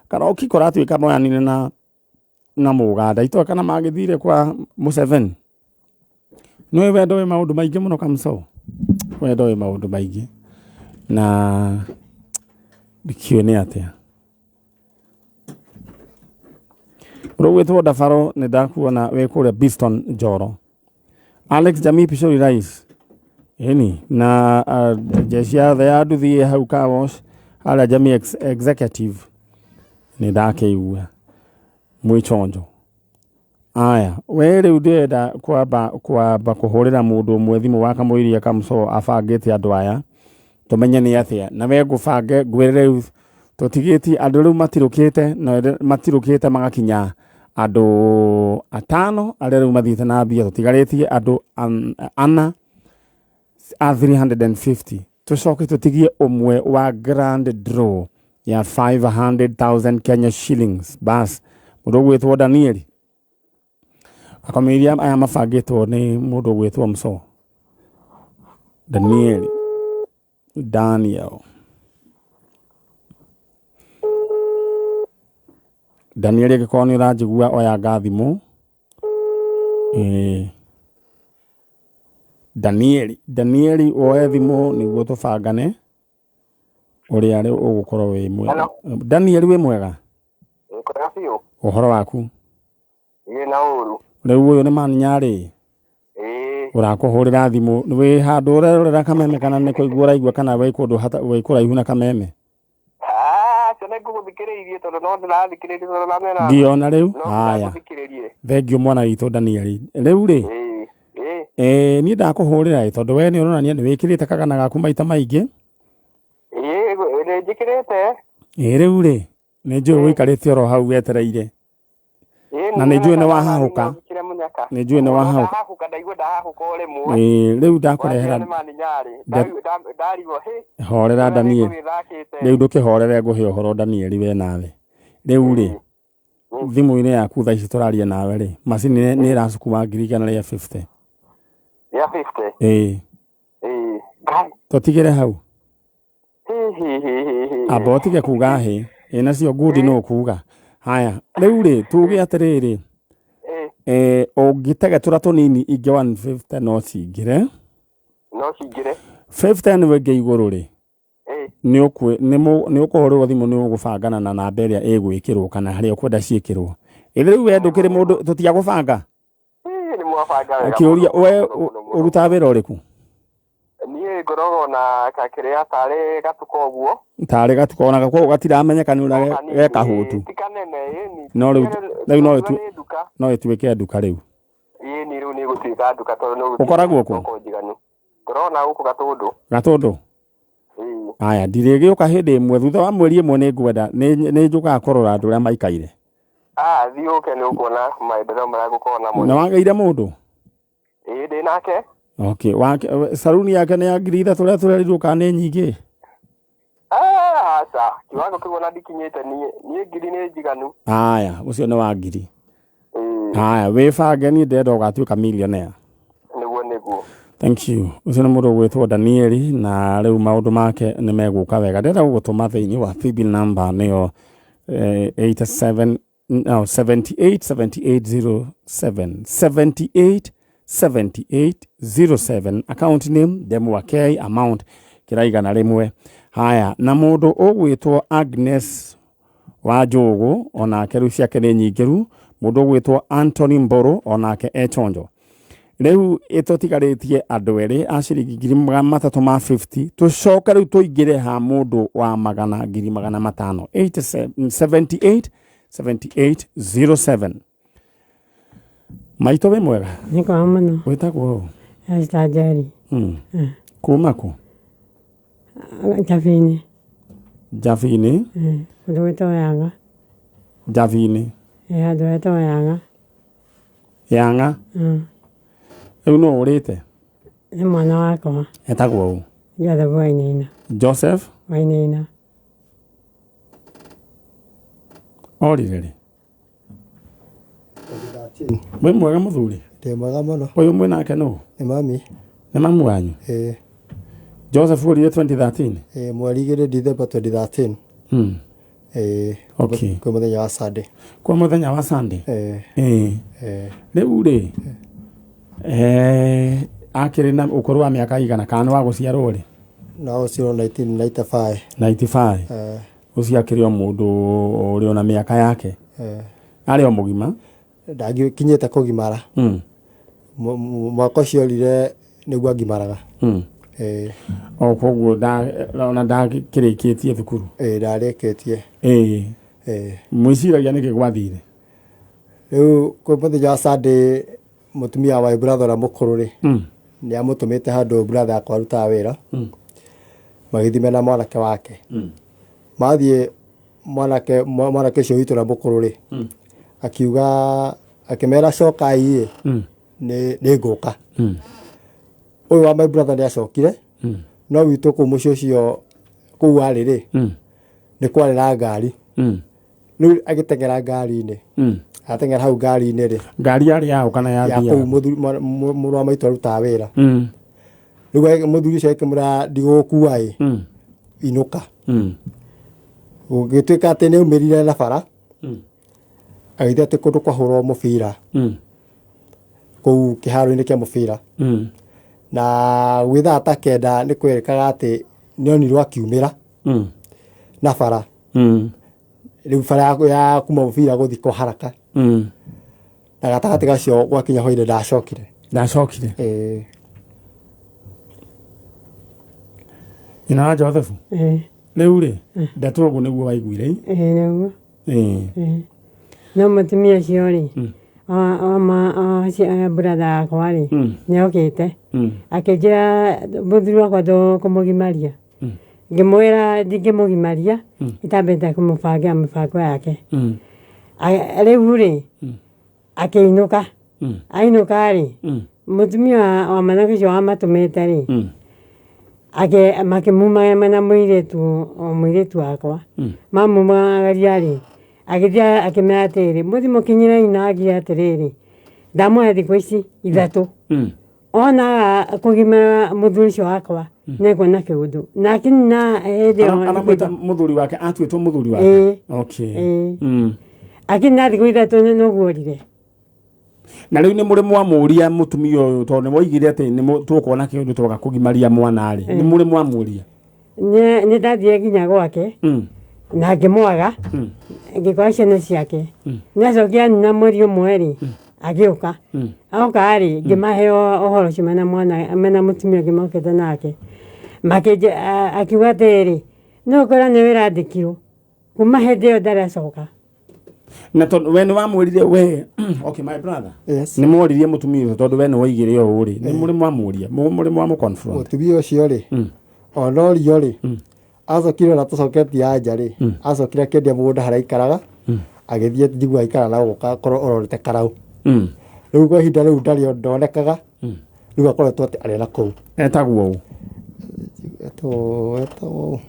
Karoki kũratuĩka moyanire na na mũganda itoĩ kana magĩthire kwa Museveni. Nĩ wendo wĩ maũndũ maingĩ mũno kamũco. Wendo wĩ maũndũ maingĩ na ndikĩũĩ nĩ atĩa. Ũrũgwĩtwo Ndabaro nĩ ndakuona wĩ kũrĩa Biston Njoro. Alex Jamii Pishori Rice ĩni na uh, jeshi yothe ya nduthi ĩ hau car wash harĩa Jamii ex executive nĩ ndakĩigua mwĩ chonjo. Aya we rĩu ndĩrenda kwamba kwamba kũhũrĩra mũndũ ũmwe thimũ wa kamũiria kamũco abangĩte andũ aya tũmenye nĩ atĩa na we ngũbange ngwĩre rĩu tũtigĩtie andũ rĩu matirũkĩte na matirũkĩte magakinya andũ atano arĩa rĩu mathiĩte na mbia tũtigarĩtie andũ ana a 350 tũcoke tũtigie ũmwe wa grand draw ya 500,000 Kenya shillings bas mũndũ ũgwĩtwo Danieli akamĩria aya mabangĩtwo nĩ mũndũ ũgwĩtwo Mso Danieli Daniel Danieli angĩkorwo nĩ ũranjigua oya thimũ ĩĩ Danieli Danieli woe thimũ nĩguo tũbangane ũrĩa rĩu ũgũkorwo wĩ mwega. Daniel wĩ mwega? Kwega biũ. Ũhoro waku? Ĩ na ũru. Rĩu ũyũ nĩ Maninyarĩ? Ĩĩ. Ũrakũhũrĩra thimũ wĩ handũ ũrerorera kameme kana nĩ kũigua ũraigua kana wĩ kũndũ wĩ kũraihu na kameme? Aca nĩ ngũgũthikĩrĩirie tondũ no ndĩrathikĩrĩria tondũ ndamena. Ndiona rĩu? Haya. Thengiũ mwana witũ Daniel. Rĩu rĩ? Ĩĩ niĩ ndakũhũrĩra ĩ tondũ we nĩ ũronania nĩ wĩkĩrĩte kagana gaku maita maingĩ. Ĩĩ nĩ njĩkĩrĩte. Ĩĩ rĩu rĩ nĩ njũĩ ũikarĩte oro hau wetereire. Na nĩ njũĩ nĩ wahahũka. Nĩ njũĩ nĩ wahahũka. Ndahahũka ndaigua ndahahũka o rĩmwe. Ĩĩ rĩu ndakũrehera. Horera Daniel. Rĩu ndũkĩhorere ngũhe ũhoro Daniel we nawe. Rĩu rĩ thimũ-inĩ yaku thaa ici tũraria nawe rĩ macini nĩ ĩracukuma 150,000. Rĩa 50? Ĩĩ. Ĩĩ. Tũtigĩre hau. Amba ũtige kuga hĩ. Ĩ nacio ngundi nũ ũkuga. Haya rĩu rĩ tuge atĩrĩrĩ eh, ũngĩtegetũra tũnini ingĩ 150 no cingĩre. No cingĩre. 50 nĩ wĩngĩ igũrũ rĩ nĩ ũkũhũrĩrwo thimũ nĩ ũgũbangana na namba ĩrĩa ĩgwĩkĩrwo kana harĩa ũkwenda ciĩkĩrwo. Ĩ rĩu we ndũkĩrĩ mũndũ tũtiagũbanga? Nĩ mwabanga wega Kĩũria we ũrutaga wĩra ũrĩkũ? Niĩ ngoragwo na kakĩrĩa tarĩ gatuka ũguo. Tarĩ gatuka ona koguo gatiramenyeka nĩ ũrĩa ge kahũtu. Ti kanene ĩni. No rĩu rĩu no no ĩtuĩke nduka rĩu. Ĩni rĩu nĩ ĩgũtuĩka nduka tondũ nĩ Ũkoragwo kũ? Ngoragwo na gũkũ Gatũndũ. Gatũndũ? Aya ndirĩgĩũka hĩndĩ ĩmwe thutha wa mweri ĩmwe nĩ ngwenda nĩ njũkaga kũrora andũ ũrĩa maikaire. Ah, thiĩ ũke nĩ ũkuona maendeleo marĩa ngũkorwo namo. Na wagĩire mũndũ? Ĩĩ ndĩ nake. Okay, wake saruni yake nĩ ya 3,000 ũrĩa tũrerirwo kana nĩ nyingĩ? Ah, aca, kiwango kĩu ona ndikinyĩte niĩ. Niĩ ngiri nĩ njiganu. Aya, ũcio nĩ wa ngiri. Haya, wĩbange niĩ ndĩrenda ũgatuĩka millionaire. Nĩguo nĩguo. Thank you. Ũcio nĩ mũndũ ũgwĩtwo Danieli na rĩu maũndũ make nĩ megũka wega. Ndĩrenda gũgũtũma thĩinĩ wa paybill number nĩyo 87 no 78 78 07 78 78 07 account name Ndemwa K amount kĩra 100. Haya, na mũndũ ũgwĩtwo Agnes wa Njũgũ onake rĩu ciake nĩ nyingĩru. Mũndũ ũgwĩtwo Anthony Mbũrũ onake e chonjo. Rĩu ĩtũtigarĩtie andũ erĩ a ciringi 350,000 tũcoke rĩu tũingĩre ha mũndũ wa 500,000 78 78 07. Maitũ wĩ mwega? Nĩ kwega mũno. Wĩtagwo ũ? Esther Njeri. Kuma kũ? Njabini. Njabini. Kũndũ gwĩtagwo Yang'a. Njabini. Ĩ handũ hetagwo Yang'a. Yang'a. Rĩu nũ ũrĩte? Nĩ mwana wakwa. Etagwo ũ? Joseph Wainaina. Joseph Wainaina. Orire rĩ? Wĩ mwega mũthuri? Ndĩ mwega mũno. Ũyũ mwĩ nake nũ? Nĩ mami. Nĩ mamu wanyu? Ĩĩ. Joseph ũrire 2013? Ĩĩ, mweri 2 December 2013. Ĩĩ. Okay. Kwĩ mũthenya wa Sunday. Kwa mũthenya wa Sunday? Ĩĩ. Ĩĩ. Ĩĩ. Rĩu rĩ, eh, akĩrĩ na ũkũrũ wa mĩaka igana kana nĩ wa gũciarwo rĩ? Na ũcio 1995. 95. Ĩĩ. Ũcio akĩrĩ o mũndũ ũrĩ ona mĩaka yake. Ĩĩ. Arĩ o mũgima. Ndangĩkinyĩte kũgimara. Mwaka ũcio orire nĩguo angimaraga. Ĩĩ. O koguo ona ndakĩrĩkĩtie thukuru. Ĩĩ, ndarĩkĩtie. Ĩĩ. Ĩĩ. Mwĩciragia nĩkĩ gwathire? Rĩu kwĩ mũthenya wa Sunday mũtumia wa brother ũrĩa mũkũrũ rĩ, nĩ amũtũmĩte handũ brother yakwa arutaga wĩra, magĩthiĩ mena mwanake wake. Mathiĩ mwanake mwanake ũcio witũ ũrĩa mũkũrũ rĩ, akiuga akĩmera cokai ĩ, nĩ ngũka. Ũyũ wa my brother nĩ acokire, no witũ kũu mũciĩ ũcio kũu arĩ rĩ, nĩ kwarĩ na ngari. Rĩu agĩteng'era ngari-inĩ. Ateng'era hau ngari-inĩ rĩ. Ngari yarĩ yaũ kana Ya yathiaga? kũu mũthuri mũrũ wa maitũ arutaga wĩra. Rĩu mũthuri ũcio akĩmwĩra ndigũgũkua ĩ, inũka. Gũgĩtuĩka atĩ nĩ aumĩrire na bara, agĩthiĩ atĩ kũndũ kwahũrwo mũbira. Kũu kĩharo-inĩ kĩa mũbira. Na gwĩ thaa ta kenda nĩ kwerĩkaga atĩ nĩ onirwo akiumĩra na bara. Rĩu bara ya kuma mũbira gũthiĩ kwa haraka. Na gatagatĩ gacio gwakinya hwainĩ ndacokire. Ndacokire. Ĩĩ. Nyina wa Joseph. Ĩĩ. Rĩu rĩ, ndeto ũguo nĩguo waiguire? Ĩĩ nĩguo. Ĩĩ. Ĩĩ. No mũtumia ũcio rĩ, wa brother yakwa rĩ, nĩokĩte. Akĩnjĩra mũthuri wakwa ndũkũmũgimaria. Ngĩmwĩra ndingĩmũgimaria itambĩte kũmũbangĩra mĩbango yake. Rĩu rĩ, akĩinũka. Ainũka rĩ, mũtumia wa mwanake ũcio wamatũmĩte rĩ, makĩmumagaria mena mũirĩtu, o mũirĩtu wakwa. Mamumagaria rĩ, agĩthiĩ akĩmera atĩrĩrĩ, mũthiĩ mũkinyĩre nyina anjĩre atĩrĩrĩ, ndamũhe thikũ ici ithatũ. Ona kũgimara mũthuri ũcio wakwa, nĩekuona kĩũndũ. Nake na hĩndĩ ĩyo Aramwĩta mũthuri wake, atuĩtwo mũthuri wake? Ĩĩ. Okay. Ĩĩ. Akĩnina thikũ ithatũ nĩguo orire. Na rĩu nĩ mũrĩ mwamũria mũtumia ũyũ, tondũ nĩ mwoigire atĩ nĩ tũkuona kĩũndũ twoka kũgimaria mwana rĩ, nĩ mũrĩ mwamũria? Nĩ ndathire nginya gwake, na ngĩmwaga, ngĩkora ciana ciake. Nĩ acokire anina mweri ũmwe rĩ, agĩũka. Oka rĩ, ngĩmahe ũhoro ũcio mena mwana, mena mũtumia ũngĩ mokĩte nake. Akiuga atĩrĩrĩ, no ũkora nĩ wĩra andĩkirwo. Kuma hĩndĩ ĩyo ndarĩ acoka. Na tondũ we nĩ wamwĩrire we, okay my brother. Yes. Nĩ mworirie mũtumia ũcio tondũ we nĩ woigire ũũ rĩ, nĩ mũrĩ mwamũria, mũrĩ mwamũ confront. Mũtumia ũcio rĩ, ona orio rĩ, acokire ona tũcoketie anja rĩ, acokire akĩendia mũgũnda harĩa aikaraga, agĩthiĩ njigua aikara na gũka akorwo ororete karau. Rĩu kwa ihinda rĩu ndarĩ ndonekaga, rĩu akoretwo atĩ arĩ na kũu. Etagwo ũ? Etagwo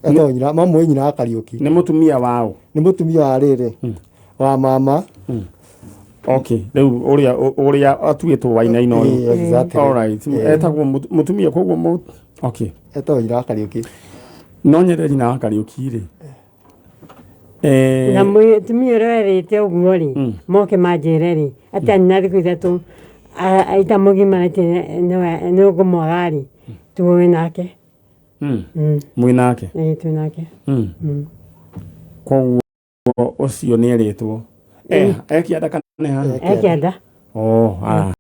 etagwo nyina, mamũĩ nyina wa Kariũki. Nĩ mũtumia wa ũ? Nĩ mũtumia wa rĩrĩ, wa mama. Okay, rĩu ũrĩa ũrĩa atuĩtwo Wainaina ũyũ. Ĩĩ, exactly. All right. Ĩĩ. Etagwo mũtumia koguo okay. Etagwo nyina wa Kariũki. No nyende nyina wa Kariũki rĩ. Na mũtumia ũrĩa werĩte ũguo rĩ, moke manjĩre rĩ, atĩ anina thikũ ithatũ itamũgimarĩtie nĩ ũkũmwaga rĩ, tuwe nake. Mwĩ nake? Ĩĩ, twĩ nake. Koguo ũcio nĩ erĩtwo. Ekianda kana nĩ haha? Ekianda. Oh, ah.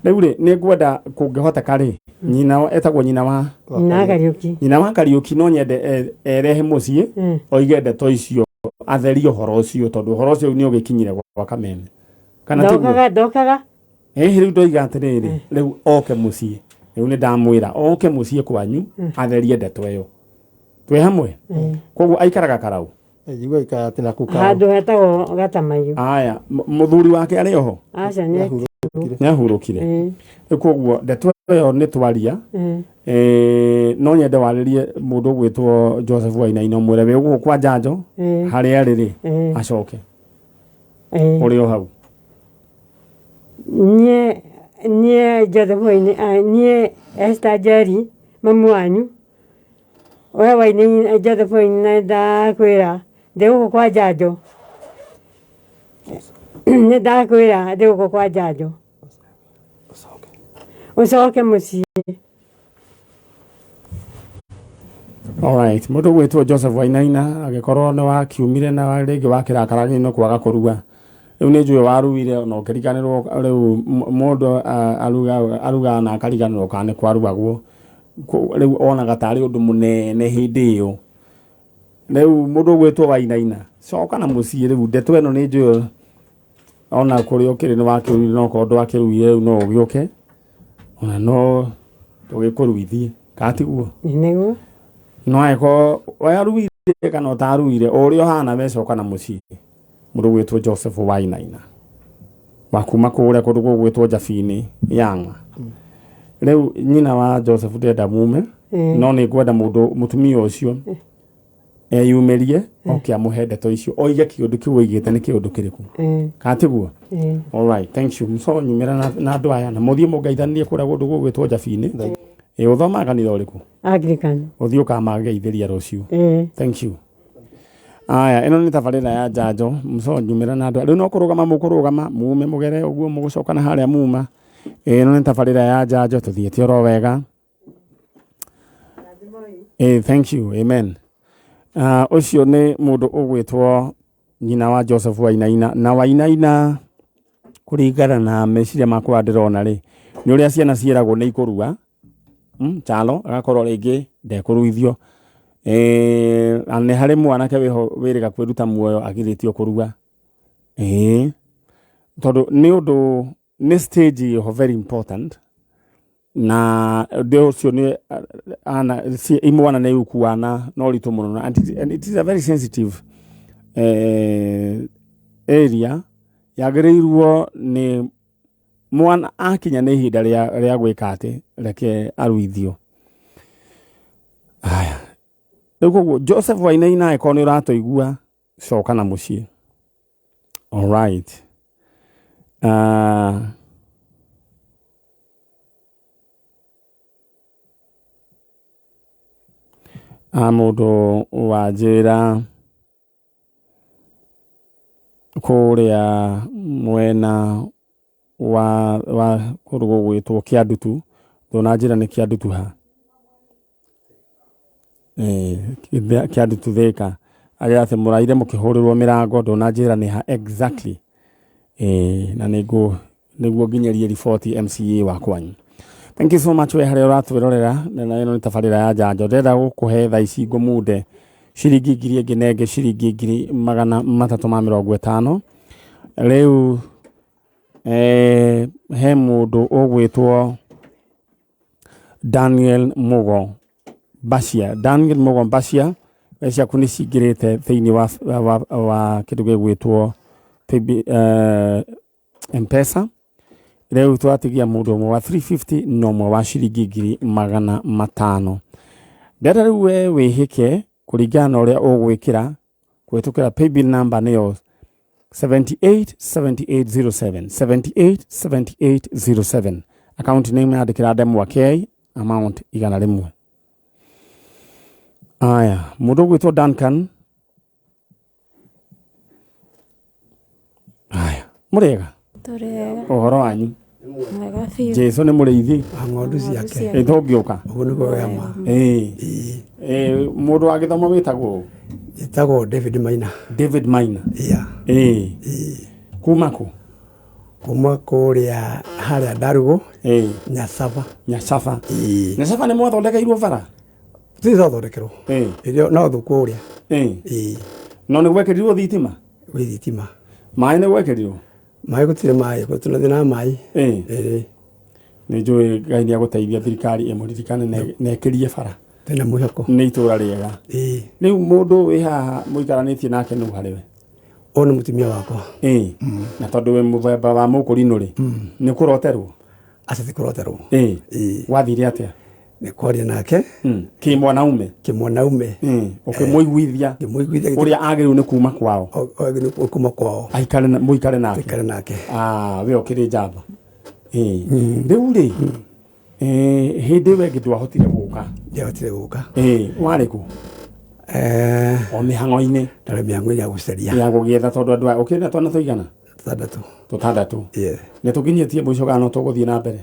Rĩu rĩ, nĩ ngwenda kũngĩhoteka rĩ, nyina etagwo nyina wa? Nyina wa Kariũki. Nyina wa Kariũki no nyende erehe mũciĩ, oige ndeto icio, atherie ũhoro ũcio, tondũ ũhoro ũcio nĩ ũgĩkinyire gwa Kameme. Kana tiguo? Ndokaga, ndokaga. Ĩhĩ rĩu ndoiga atĩrĩrĩ, rĩu oke mũciĩ, rĩu nĩ ndamwĩra oke mũciĩ kwanyu atherie ndeto ĩyo. Twĩ hamwe? Koguo aikaraga Karau? Njigua aikaraga atĩ naku Karau. Handũ hetagwo Gatamaiyũ. Aya, mũthuri wake arĩ oho? Aca, nĩ nĩ ahurũkire. Rĩu koguo ndeto ĩyo nĩ twaria. No nyende warĩrie mũndũ ũgwĩtwo Joseph Wainaina ũmwĩre wĩ gũkũ kwa Njanjo harĩa arĩ rĩ acoke. Ũrĩ o hau. Niĩ niĩ Joseph Wainaina, niĩ Esther Njeri mamu wanyu, we Wainaina, Joseph Wainaina nĩndakwĩra ndĩ gũkũ kwa Njanjo. Nĩ ndakwĩra ndĩ gũkũ kwa Njanjo. Ũcoke mũciĩ. Alright, mũndũ gwĩtwo Joseph Wainaina agĩkorwo nĩ wakiumire na rĩngĩ wakĩrakara nĩ kwaga kũruga. Rĩu nĩ njũĩ waruire ona ũkĩriganĩrwo rĩu mũndũ arugaga na akariganĩrwo kana nĩ kwarugagwo. Rĩu onaga tarĩ ũndũ mũnene hĩndĩ ĩyo. Rĩu mũndũ ũgwĩtwo Wainaina, coka na mũciĩ rĩu ndeto ĩno nĩ njũĩ ona kũrĩa ũkĩrĩ nĩ wakĩruire no okorwo ndwakĩruire rĩu no ũgĩũke ona no tũgĩkũruithie kana tiguo? Nĩguo. No angĩkorwo waruire kana ũtaruire o ũrĩa ũhana we coka na mũciĩ. Mũndũ ũgwĩtwo Joseph Wainaina wa kuma kũrĩa kũndũ gũgwĩtwo Njabini Yanga. Rĩu nyina wa Joseph ndenda mume no nĩ ngwenda mũndũ mũtumia ũcio eyumĩrie oke amũhe ndeto icio oige kĩũndũ kĩu oigĩte nĩ kĩũndũ kĩrĩkũ kana tiguo? All right, thank you. Mũco nyumĩra na andũ aya na mũthiĩ mũngeithanie kũrĩa kũndũ gũgwĩtwo Njabini. Ĩ ũthomaga kanitha ũrĩkũ? Anglican. Ũthiĩ ũkamageithĩria rũciũ. Thank you. Aya, ĩno nĩ tabarĩra ya njanjo mũco nyumĩra na andũ rĩu no kũrũgama mũkũrũgama mume mũgere ũguo mũgũcoka na harĩa muma. Ĩno nĩ tabarĩra ya njanjo tũthiĩte oro wega. Thank you, amen. Ũcio nĩ mũndũ ũgwĩtwo nyina wa Joseph Wainaina na Wainaina kũringana na meciria makwa ndĩrona rĩ nĩ ũrĩa ciana ciĩragwo nĩ ikũrua Chalo agakorwo rĩngĩ ndekũruithio. Na nĩ harĩ mwanake wĩho wĩrĩga kwĩruta muoyo agirĩtio kũrua. Tondũ nĩ ũndũ nĩ stage ĩho very important na ũndũ ũcio nĩ ana imwana nĩ ikuana na ũritũ mũno and it is a very sensitive area yagĩrĩirwo nĩ mwana akinya nĩ ihinda rĩa gwĩka atĩ reke aruithio. Aya rĩu koguo Joseph Wainaina angĩkorwo nĩ ũratũigua coka na mũciĩ. All right. Mũndũ wanjĩra kũrĩa mwena wa kũndũ gũgwĩtwo Kĩandutu, ndũnanjĩra nĩ Kĩandutu ha? Kĩandutu Thĩka. Arĩa atĩ mũraire mũkĩhũrĩrwo mĩrango, ndũnanjĩra nĩ ha exactly. Na nĩguo nginyerie riboti MCA wa kwanyu. Thank you so much we harĩa ũratwĩrorera, na ĩno nĩ tabarĩra ya njanjo. Ndĩrenda gũkũhe thaa ici ngũmunde ciringi ngiri ĩngĩ na ĩngĩ ciringi 350,000. Rĩu he mũndũ ũgwĩtwo Daniel Mugo Bacia. Daniel Mugo Bacia, mbeca ciaku nĩ cingĩrĩte thĩinĩ wa kĩndũ gĩgwĩtwo M-Pesa. Rĩu twatigia mũndũ ũmwe wa 350 na ũmwe wa ciringi 500,000. Ndĩrenda rĩu we wĩhĩke kũringana na ũrĩa ũgwĩkĩra kũhĩtũkĩra paybill number nĩyo 787807, 787807. Account name yandĩkĩra Ndemwa K, amount 100. Aya, mũndũ ũgwĩtwo Duncan. Aya, mũrĩega? Tũrĩega. Ũhoro wanyu? Mwega biũ. Jesu nĩ mũrĩithi. Wa ng'ondu ciake. Ĩ tũngĩũka. Ũguo nĩguo we ma. Ĩ mũndũ wa gĩthomo wĩtagwo ũ? Njĩtagwo David Maina. David Maina. Yeah. Ĩ. Kuma kũ? Kuma kũrĩa harĩa Ndarugũ. Ĩ. Nyacaba. Nyacaba. Ĩ. Nyacaba nĩ mwathondekeirwo bara? Tũtirĩ twathondekerwo. Ĩ. Ĩrĩa no thũ kũrĩa. Ĩ. Ĩ. No nĩ gwekĩrirwo thitima? Gwĩ thitima. Maĩ nĩ gwekĩrirwo? Maĩ gũtirĩ maĩ, gũtirĩ thĩna wa maĩ. Ĩĩ. Nĩ njũĩ Ngai nĩ agũteithia thirikari ĩmũririkane na ĩkĩrie bara. Twĩna mwĩhoko. Nĩ itũra rĩega. Ĩĩ. Rĩu mũndũ wĩ haha mũikaranĩtie nake nũ harĩ we? Ũyũ nĩ mũtumia wakwa. Ĩĩ. Na tondũ wĩ mũthemba wa mũkũrinũ rĩ, nĩ kũroterwo? Aca ti kũroterwo. Ĩĩ. Gwathire atĩa? Nĩ kwaria nake. Kĩ mwanaume? Kĩ mwanaume. Ũkĩmũiguithia Ngĩmũiguithia ũrĩa agĩrĩirwo nĩ kuma kwao. Agĩrĩirwo kuma kwao. Aikare na mũikare nake. Tũikare nake. Ah, we ũkĩrĩ njamba. Ĩĩ. Rĩu rĩ, hĩndĩ ĩyo ĩngĩ ndwahotire gũka. Ndiahotire gũka. Ĩĩ, warĩ kũ? O mĩhang'o-inĩ. Ndarĩ mĩhang'o-inĩ ya gũcaria. Ya gũgĩetha tondũ andũ aya, ũkĩrĩ na twana tũigana? Tũtandatũ. Tũtandatũ. Yeah. Nĩ tũkinyĩtie mũico kana no tũgũthiĩ na mbere?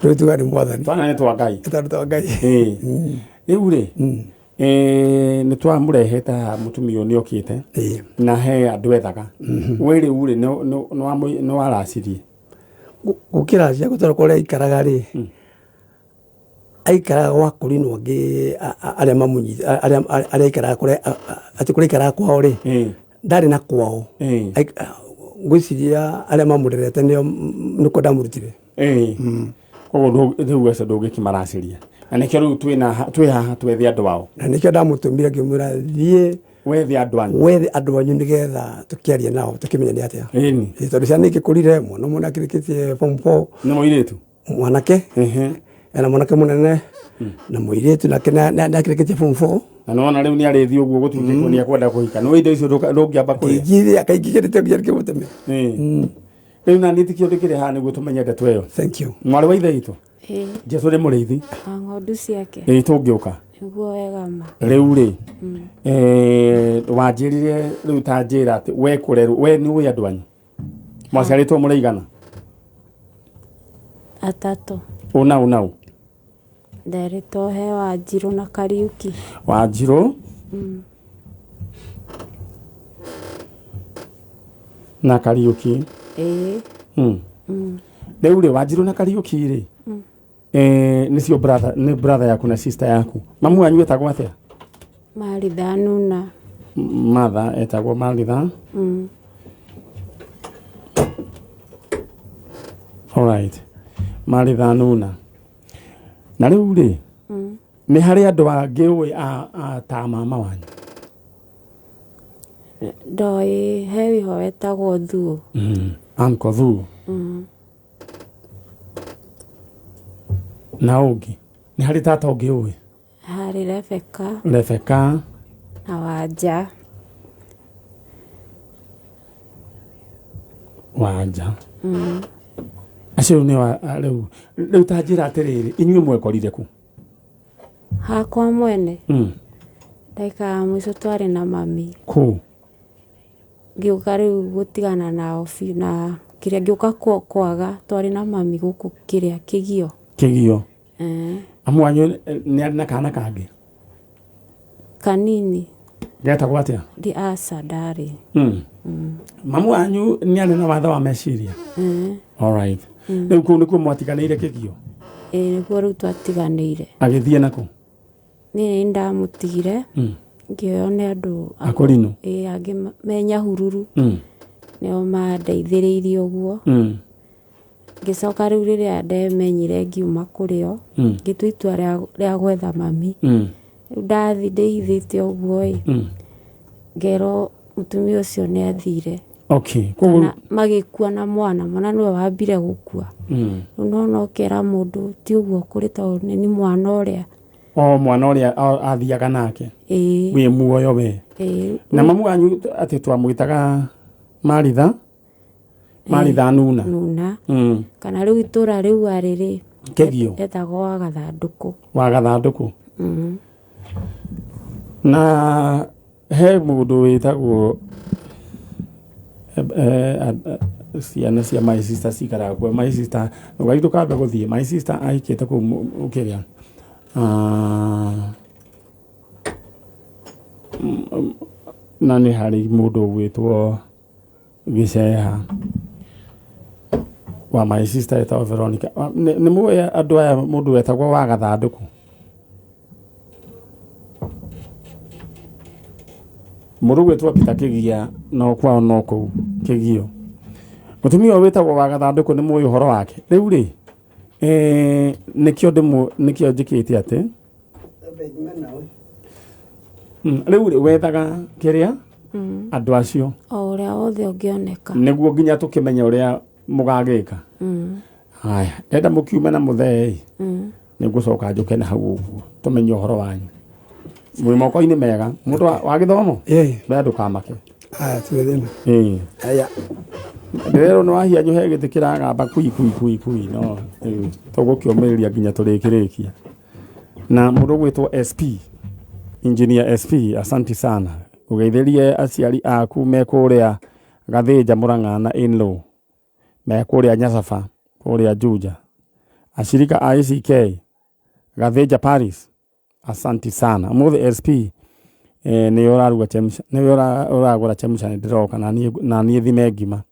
Rĩu tuga nĩ mwathani. Twana nĩ twa Ngai. Twana twa Ngai. Ĩĩ. Rĩu rĩ, nĩ twamũrehete haha mũtumia ũyũ nĩ okĩte na he andũ ethaga. We rĩu rĩ, nĩ waracirie? Gũkĩracia gũtarĩ kũrĩa aikaraga rĩ, aikaraga gwa kũrinwo angĩ arĩa mamũnyita, arĩa aikaraga kũrĩa, atĩ kũrĩa aikaraga kwao rĩ, ndarĩ na kwao. Ngwĩciria arĩa mamũrerete nĩo nĩkuo ndamũrutire. Koguo rĩu acio ndũngĩkĩmaracĩria. Na nĩkĩo rĩu twĩ haha twethe andũ ao. Na nĩkĩo ndamũtũmire ngĩmwĩra thiĩ wethe andũ anyu. Wethe andũ anyu nĩgetha tũkĩarie nao tũkĩmenye nĩ atĩa. Ĩni. Tondũ ciana ikĩkũrire, mwana ũmwe nĩakĩrĩkĩtie form 4. Nĩ mũirĩtu? Mwanake. Ena mwanake mũnene na mũirĩtu nake nĩakĩrĩkĩtie form 4. Na nĩwona rĩu nĩarĩthiĩ ũguo gũtuĩkĩtwo nĩekwenda kũhika. Nĩũĩ indo icio ndũngĩamba kũrĩa. Ndingĩrĩa, kaingĩ kĩrĩa kĩmũteme. Rĩu na niĩ tikĩo ndĩkĩrĩ haha nĩguo tũmenye ndeto ĩyo. Thank you. Mwarĩ wa ithe witũ. Ĩĩ. Jesũ nĩ mũrĩithi. Na ng'ondu ciake. Ĩĩ tũngĩũka. Nĩguo wega ma. Rĩu rĩ, wanjĩrire rĩu ta njĩra atĩ we kũrerwo, we nĩ ũĩ andũ anyu? Mwaciarĩtwo mũrĩ aigana? Atatũ. Ũna ũ na ũ? Nderĩtwo he Wanjirũ na Kariũki. Wanjirũ na Kariũki. Ĩĩ. Rĩu rĩ, Wanjirũ na Kariũki rĩ, nĩcio brother, nĩ brother yaku na sister yaku. Mamu wanyu etagwo atĩa? Maritha Nuna. Martha etagwo Maritha. Alright. Maritha Nuna. Na rĩu rĩ, nĩ harĩ andũ angĩ ũĩ a ta mama wanyu? Ndoĩ he wĩho wetagwo Thuo. Uncle Thuo. Na ũngĩ? Nĩ harĩ tata ũngĩ ũĩ? Harĩ Rebecca. Rebecca. Na Wanja. Wanja. Acio nĩ wa rĩu rĩu ta njĩra atĩrĩrĩ, inyuĩ mwekorire kũ? Hakwa mwene. Ndagĩka ya mũico twarĩ na mami. Kũ? Ngĩũka rĩu gũtigana nao biũ na kĩrĩa ngĩũka kwaga twarĩ na mami gũkũ kĩrĩa Kĩgio. Kĩgio. Amu wanyu nĩ arĩ na kana kangĩ? Kanini. Getagwo atĩa? Ndi aca ndarĩ. Mamu wanyu nĩ arĩ na wathe wa meciria? Alright. Rĩu kũu nĩkuo mwatiganĩire Kĩgio? Ĩĩ nĩkuo rĩu twatiganĩire. Agĩthiĩ nakũ? Niĩ nĩ ndamũtigire. Ngĩoywo nĩ andũ Akũrinũ? Ĩĩ angĩ me Nyahururu. Nĩo mandeithĩrĩirie ũguo. Ngĩcoka rĩu rĩrĩa ndemenyire ngiuma kũrĩ o, ngĩtua itua rĩa gwetha mami. Rĩu ndathiĩ ndĩhithĩte ũguo ĩ, ngerwo mũtumia ũcio nĩ athire. Okay. Koguo Kana magĩkua na mwana, mwana nĩwe wambire gũkua. Rĩu nona ũkera mũndũ ti ũguo kũrĩ tondũ nĩ mwana ũrĩa. O mwana ũrĩa athiaga nake. Ĩĩ. Wĩ muoyo we. Ĩĩ. Na mamu wanyu atĩ twamwĩtaga Maritha? Maritha Nuna. Nuna. Kana rĩu itũra rĩu arĩ rĩ. Kĩgio. Etagwo wa Gathandũkũ. Wa Gathandũkũ. Na he mũndũ wĩtagwo ciana cia my sister cikaraga kuo. My sister ndũgathiĩ ndũkambe gũthiĩ. My sister ahikĩte kũu kĩrĩa. Na nĩ harĩ mũndũ ũgwĩtwo Gĩceha wa my sister etagwo Veronica. Nĩ mũĩ andũ aya mũndũ wetagwo wa Gathandũkũ? Mũndũ ũgwĩtwo Peter Kĩgia no kwao no kũu Kĩgio. Mũtumia ũyũ wĩtagwo wa gathandũkũ nĩ mũĩ ũhoro wake. Rĩu rĩ, eh, nĩkĩo ndĩmũ nĩkĩo njĩkĩte atĩ rĩu rĩ wethaga kĩrĩa andũ acio O ũrĩa wothe ũngĩoneka. Nĩguo nginya tũkĩmenye ũrĩa mũgagĩka. Haya, ndenda mũkiume na mũthee ĩ nĩ ngũcoka njũke na hau ũguo tũmenye ũhoro wanyu. Mwĩ moko-inĩ mega mũndũ wa gĩthomo we ndũkamake. Aya, tirĩ thĩna. Ĩĩ. Aya. Ndĩrerwo nĩ wahianyũ he gĩtĩ kĩragamba kui kui kui kui no rĩu tũgũkĩũmĩrĩria nginya tũrĩkĩrĩkia. Na mũndũ ũgwĩtwo SP, Engineer SP, asanti sana. Ũgeithĩrie aciari aku me kũrĩa Gathĩnja Mũrang'a na in-law me kũrĩa Nyacaba kũrĩa Juja. Ashirika a ACK Gathĩnja Paris, asanti sana. Ũmũthĩ SP nĩwe ũraruga chemsha, nĩwe ũragũra chemsha nĩ ndĩroka na niĩ thime ngima.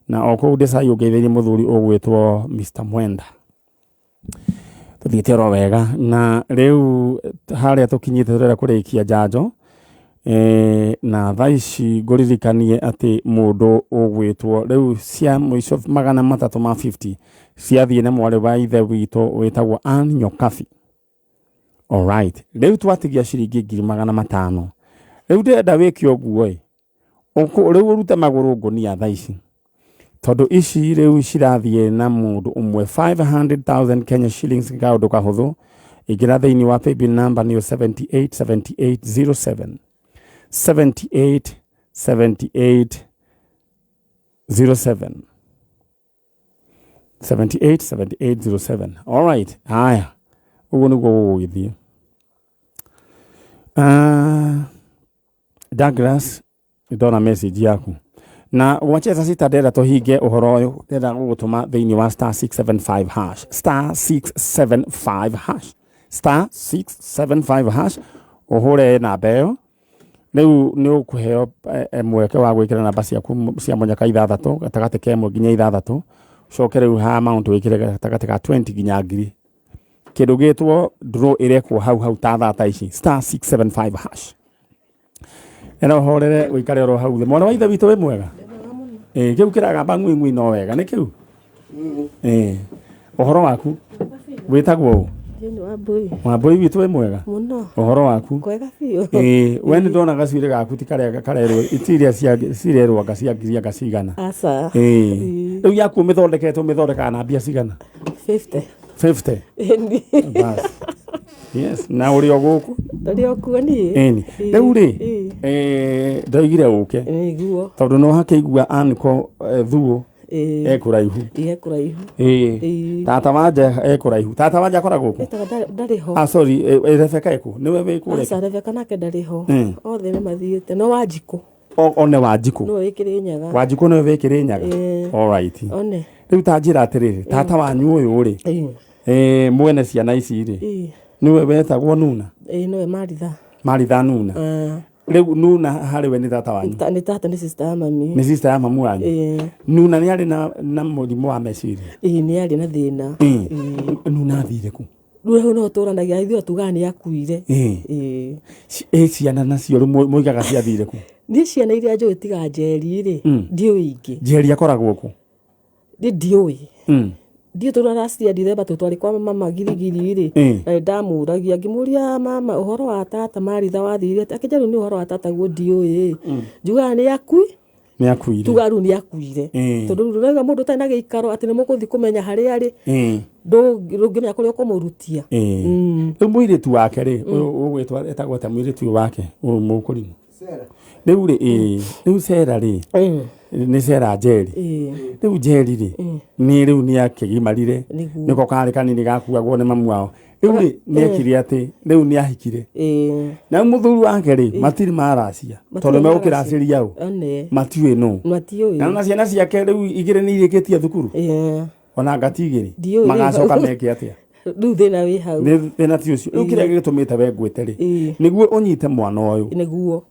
Na o kũu Desai ũngeithĩrie mũthuri ũgwĩtwo Mr Mwenda. Tũthiĩte oro wega na rĩu harĩa tũkinyĩte tũrenda kũrĩkia njanjo na thaa ici ngũririkanie atĩ mũndũ ũgwĩtwo rĩu cia mũico 350 ciathiĩ na mwarĩ wa ithe witũ wĩtagwo Ann Nyokabi. Alright, rĩu twatigia ciringi 500,000. Rĩu ndĩrenda wĩke ũguo ĩ, rĩu ũrute magũrũ ngũnia thaa ici. Tondũ ici rĩu cirathiĩ na mũndũ ũmwe 500,000 Kenya shillings kaũndũ kahũthũ. Ingĩra thĩinĩ wa paybill number nĩyo 787807. 787807. 787807. Alright, haya. Ũguo nĩguo gũgũgĩthiĩ. Douglas, ndona message yaku. Na gwacheza sita ndĩrenda tũhinge ũhoro ũyũ, ndĩrenda gũgũtũma thĩinĩ wa star 675 hash. Star 675 hash. Star 675 hash. Ũhũre namba ĩyo. Rĩu nĩ ũkũheo mweke wa gwĩkĩra namba ciaku cia mũnyaka ithathatũ, gatagatĩ ka ĩmwe nginya ithathatũ. Ũcoke rĩu ha amount wĩkĩre gatagatĩ ka 20 nginya ngiri. Kĩndũ gĩtwo draw ĩrekwo hau hau ta thaa ta ici. Star 675 hash. Ena ũhorere ũikare oro hau thĩ. Mwana wa ithe witũ wĩ mwega? Ĩĩ, kĩu kĩragamba ng'ui ng'ui no wega, nĩ kĩu? Ĩĩ. Ũhoro waku? Wĩtagwo ũ? Jane Wambui. Wambui witũ wĩ mwega? Mũno. Ũhoro waku? Kwega biũ. Ĩĩ, we nĩ ndona gacuĩrĩ gaku ti karĩa karerwo, ti iria cirerwo anga cia ngiri anga cigana. Aca. Ĩĩ. Rĩu yaku ũmĩthondekete ũmĩthondekaga na mbia cigana? 50. 50? Ĩni. Bas. Yes, na ũrĩ o gũkũ? Ndũrĩ o kuo niĩ. Ĩni. Rĩu rĩ, ndoigire ũke. Nĩguo. Tondũ no hakĩigua Anko Thuo ekũraihu. Ekũraihu. Ĩĩ. Tata wanja ekũraihu. Tata wanja akoragwo kũ? Etaga ndarĩ ho. Ah, sorry, Rebecca ekũ? Nĩwe wĩ kũrĩa? Aca, Rebecca nake ndarĩ ho. Othe nĩ mathiĩte. No Wanjikũ. One Wanjikũ. Nĩwe wĩ Kĩrĩnyaga. Wanjikũ nĩwe wĩ Kĩrĩnyaga? All right. One. Rĩu ta njĩra atĩrĩrĩ, tata wanyu ũyũ rĩ, mwene ciana ici rĩ, nĩwe wetagwo Nuna? Ĩĩ, nĩwe Maritha. Maritha Nuna. Rĩu Nuna harĩ we nĩ tata wanyu? Nĩ tata, nĩ sister ya mami. Nĩ sister ya mamu wanyu? Nuna nĩ arĩ na mũrimũ wa meciria? Ĩĩ, nĩ arĩ na thĩna. Nuna athire kũ? Rĩu hau no tũranagia, ithuĩ tugaga nĩ akuire. Ĩ ciana nacio rĩu moigaga ciathire kũ? Niĩ ciana iria njũĩ tiga Njeri rĩ, ndiũĩ ingĩ. Njeri akoragwo kũ? Niĩ ndiũĩ. Ndiũĩ tondũ last year December tũ twarĩ kwa mama Girigiri rĩ, na nĩ ndamũragia ngĩmũria mama ũhoro wa tata Maritha wathire atĩa? Akĩnjĩra rĩu nĩ ũhoro wa tata guo ndiũĩ. Njugaga nĩ akui Nĩ akuire. Tuga rĩu nĩ akuire. Tondũ rĩu ndũrauga mũndũ ũtarĩ na gĩikaro atĩ nĩ mũgũthiĩ kũmenya harĩa arĩ, ndũngĩmenya kũrĩa ũkũmũrutia. Rĩu mũirĩtu wake rĩ, ũyũ ũgwĩtwo etagwo atĩa mũirĩtu ũyũ wake, ũyũ mũkũrinũ? Rĩu rĩ, ĩĩ, rĩu Sera rĩ, nĩ Sera Njeri. Rĩu Njeri rĩ, nĩ rĩu nĩ akĩgimarire, nĩko karĩ kanini gakuagwo nĩ mamu wao. Rĩu rĩ, nĩ ekire atĩ, rĩu nĩ ahikire. Na rĩu mũthuri wake rĩ, matirĩ maracia, tondũ megũkĩracĩria ũ? Matiũĩ nũ. Matiũĩ. Na ciana ciake rĩu igĩrĩ nĩ irĩkĩtie thukuru? Ona ngati igĩrĩ? Ndiũĩ. Magacoka meke atĩa? Rĩu thĩna wĩ hau. Nĩ thĩna ti ũcio. Rĩu kĩrĩa gĩgĩtũmĩte we ngwĩte rĩ, nĩguo ũnyite mwana ũyũ. Nĩguo.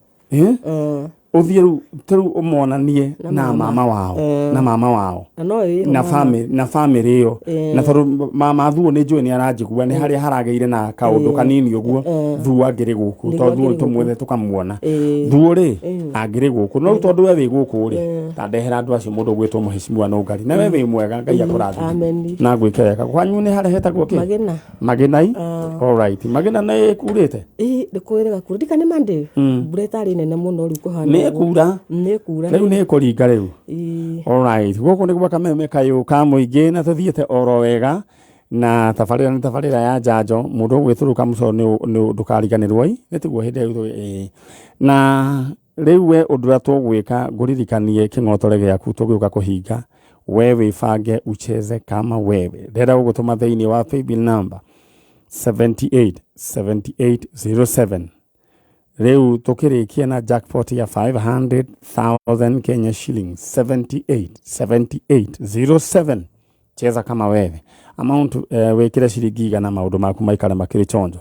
Ũthiĩ rĩu rĩu ũmonanie Na na mama. mama wao Eh. na mama wao Na no ĩho na mama. family na family ĩyo Eh. na tondũ mama thuo nĩ njũĩ nĩ aranjigua nĩ harĩa haragĩire na kaũndũ Eh. kanini ũguo Eh. thuo angĩrĩ gũkũ Nĩguo tondũ thuo angĩrĩ tũmwethe gũkũ. tũkamuona Eh. thuo rĩ Eh. angĩrĩ gũkũ no rĩu tondũ we wĩ gũkũ rĩ Eh. ta ndehera andũ acio mũndũ ũgwĩtwo mũhecimiwa Nũngari na we wĩ mwega Ngai akũrathime Amen. na ngwĩke wega kwanyu nĩ harĩa hetagwo kĩ Magena. Magenai Ah. alright Magena nĩ ĩkurĩte Ĩ nĩ kwĩrĩga kura ndika nĩ Monday. Mm. Mbura ĩtarĩ nene mũno rĩu kũhana. Nĩ ũguo. ĩkura. Nĩ ĩkura. Rĩu nĩ ĩkũringa rĩu. Ĩ. Alright, gũkũ nĩ gwa kameme kayũ ka mũingĩ na tũthiĩte oro wega na tabarĩra nĩ tabarĩra ya njanjo mũndũ ũgwĩtũrũka mũcoro nĩ ndũkariganĩrwo ĩ nĩ tiguo hĩndĩ ĩyo ĩ na rĩu we ũndũ ũrĩa tũgwĩka ngũririkanie kĩng'otore gĩaku tũgĩũka kũhinga we wĩbange ucheze kama wewe ndĩrenda gũgũtũma thĩinĩ wa paybill number 78 78 07 rĩu tũkĩrĩkia na jackpot ya 500,000 Kenya shillings 78 78 07 cheza kama wewe amount wĩkĩre ciringi igana maũndũ maku maikare makĩrĩ chonjo